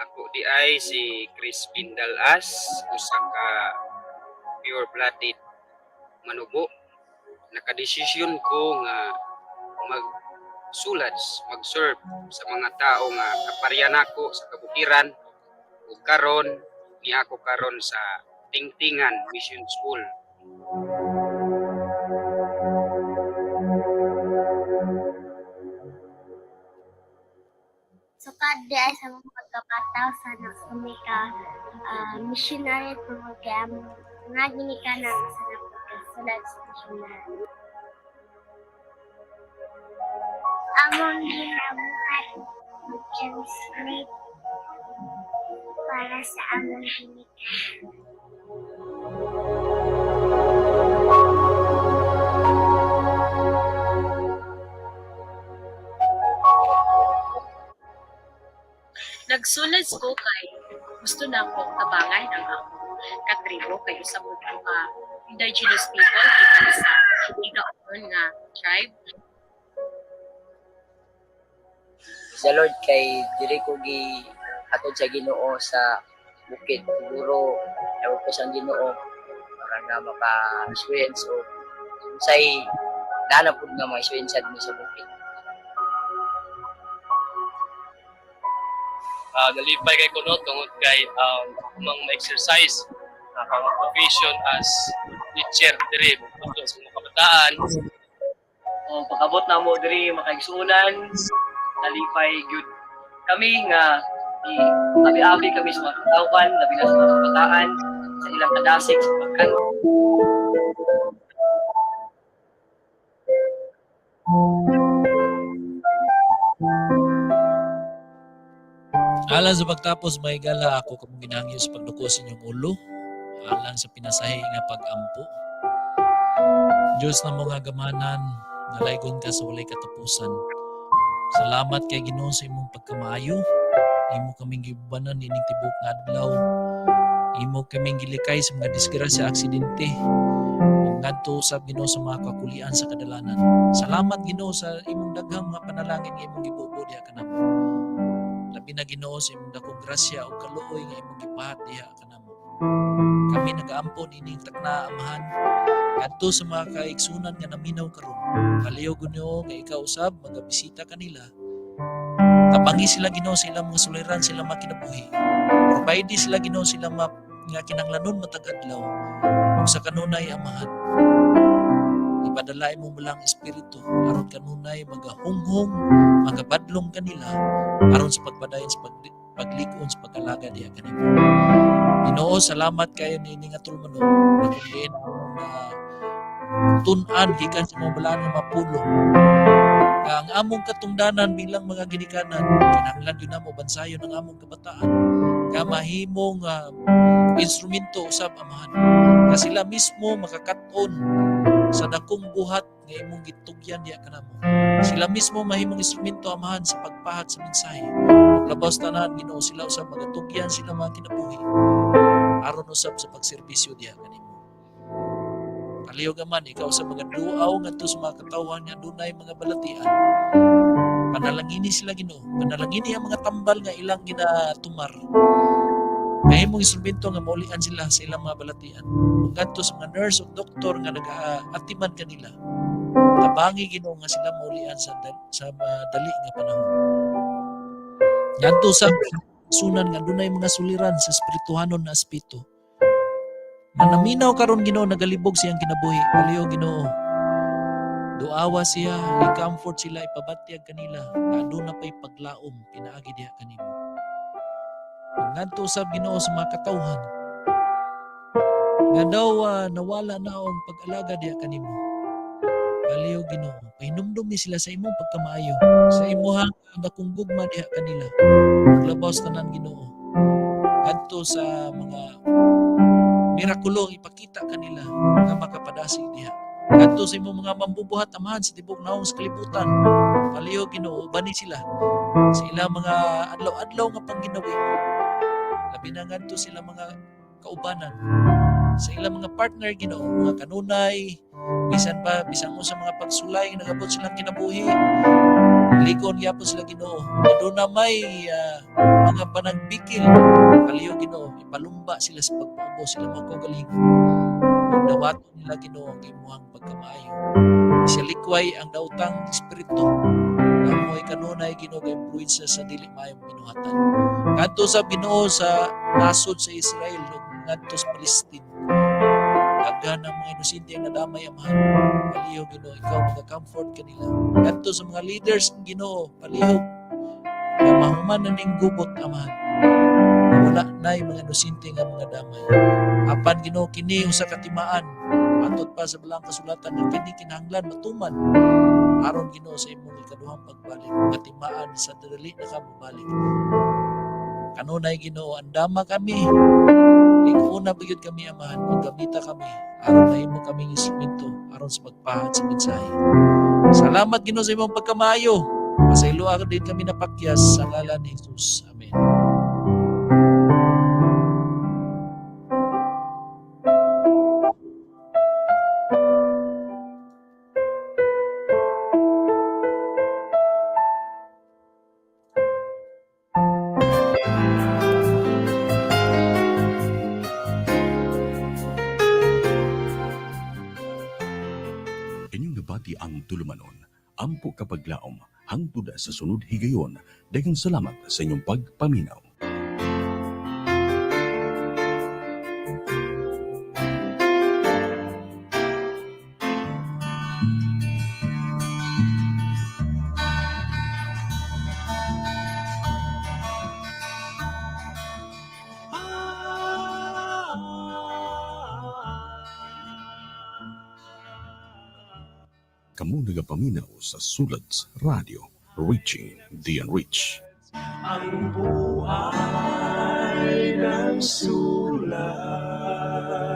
G: Ako di ay si Crispin Dalas, usa ka pure-blooded manubo. Nakadesisyon ko nga magsulats, mag-serve sa mga tao nga kaparya nako sa kabukiran ug karon ni ako karon sa Tingtingan Mission School.
W: Sukad di ay sa mga pagkabata sa kami ka missionary tungod kay ang mga ginikanan sa pagkasulad sa missionary. Among ginabuhat mag-translate para sa among ginikanan.
H: Nagsulad ko kay gusto na akong tabangan ang akong katribo kay usa mo ko ka indigenous people gikan sa Igaon nga tribe.
K: Sa Lord kay diri ko gi atod sa Ginoo sa bukid, siguro ewan ko sa Ginoo para nga maka-experience o unsay dana pud nga ma-experience mi sa bukid.
L: Nalipay kay kuno tungod kay amang ma-exercise akong profession as teacher diri bukod sa mga kabataan.
M: O pag-abot na mo diri makaigsuonan, nalipay gyud kami nga i abi-abi kami sa mga katawhan, labi na sa mga kabataan sa ilang kadasig sa pagkanto.
C: Alang sa pagtapos, may gala ako kamong ginahangyo sa pagduko sa inyong ulo. Alang sa pinasahi nga pag-ampo. Diyos na mga gamanan, nalaygon ka sa walay katapusan. Salamat kay Ginoo sa imong pagkamaayo. Imo kaming gibubanan ining tibok nga adlaw. Imo kaming gilikay sa mga disgrasya, aksidente. Ug ngadto usab Ginoo sa mga kakulian sa kadalanan. Salamat Ginoo sa imong daghang mga panalangin nga imong gibubo diha kanamo. Labi na Ginoo sa imong dakong grasya ug kaluoy nga imong gipahat diha kanamo. Kami nagaampo nining takna, Amahan, ngadto sa mga kaigsunan nga naminaw karon. Kaliw Ginoo nga ikaw usab magabisita kanila. Tabangi sila Ginoo sa ilang mga suliran, sila mga kinabuhi. Provide sila Ginoo sila nga kinanglanon matag adlaw. Ug sa kanunay, Amahan, ipadala imong balang espiritu aron kanunay magahunghong, magabadlong kanila aron sa pagpadayon sa paglig-on sa pag-alaga diha kanimo. Ginoo, salamat kayo niini nga tulumanon na kung diin among na tun-an gikan sa mga balaan nga mapulo nga ang among katungdanan bilang mga ginikanan, kinahanglan yun namo bansayon ang among kabataan nga mahimong instrumento usab, Amahan, nga sila mismo makakat-on sa dakong buhat nga imong gitugyan diha kanamo. Sila mismo mahimong instrumento, Amahan, sa pagpahat sa mensahe. Ug labaw sa tanan, Ginoo, sila usab magatugyan sila mga kinabuhi aron usab sa pagserbisyo diha kanimo. Palihog man ikaw sa mga duaw ngadto sa mga katawhan nga dunay mga balatian. Panalangini sila, Ginoo. Panalangini ang mga tambal nga ilang ginatumar. Mahimong instrumento nga maulian sila sa ilang mga balatian. Ug ngadto sa mga nurse o doktor nga nag-atiman kanila, tabangi, Ginoo, nga sila maulian sa madali nga panahon. Ngadto sa sunan nga dunay mga suliran sa espirituhanon na aspeto. Manaminaw karon, Ginoo, nagalibog siyang kinabuhi. Palihog, Ginoo, duawa siya, i-comfort sila, ipabatyag kanila nga aduna pay paglaom pinaagi diha kanimo. Ug ngadto usab, Ginoo, sa mga katawhan nga daw nawala na ang pag-alaga diha kanimo. Palihog, Ginoo, pahinumdumi sila sa imong pagkamaayo, sa imuhang dakong gugma diha kanila. Ug labaw sa tanan, Ginoo, ngadto sa mga mirakulo ang ipakita kanila nga makapadasig diha. Ngadto sa imong mga mambubuhat, Amahan, sa tibok naong sa kalibutan. Palihog, Ginoo, ubani sila sa ilang mga adlaw-adlaw nga pangginawi. Labi na ngadto sila mga kaubanan, sa ilang mga partner, Ginoo, mga kanunay, bisan pa bisan mo sa mga pagsulay nga nagabot silang kinabuhi. Likon gyapon sila, Ginoo. Aduna may mga panagbikil. Palihog, Ginoo, ipalumba sila sa pagpubo sila mga kaugalingon. Ug dawaton nila, Ginoo, ang imuhang pagkamaayo. Isalikway ang daotang espiritu nga mo'y kanunay, Ginoo, ga impluwensya sa dili maayong binuhatan. Kadto sa Ginoo sa nasod sa Israel ug ngadto sa Palestine. Daghan ang mga inosente ang nadamay, Amahan. Palihog, Ginoo, ikaw maka-comfort kanila. Ngadto sa mga leaders, Ginoo, palihog nga mahuman na ning gubot, Amahan. Wala na mga inosente nga mga damay. Apan, Ginoo, kini usa ka timaan. Matod pa sa Balaang Kasulatan nga kini kinahanglan matuman aron, Ginoo, sa imong ikaduhang pagbalik, nga timaan sa dali na ka mobalik. Kanunay, Ginoo, andama kami. Ikaw pa gyud kami, Amahan, ug gamita kami aron mahimo kaming instrumento aron sa pagpahat sa mensahe. Salamat, Ginoo, sa imong pagkamayo. Pasayloa din kami napakyas sa ngalan ni Jesus. Amen.
E: Inyong nabati ang tulumanon, ampo kapaglaom, hangtod sa sunod higayon. Daghang salamat sa inyong pagpaminaw. Kamo nagapaminaw sa Sulats Radio, reaching the unreached.
F: Ang buhay ng sulat.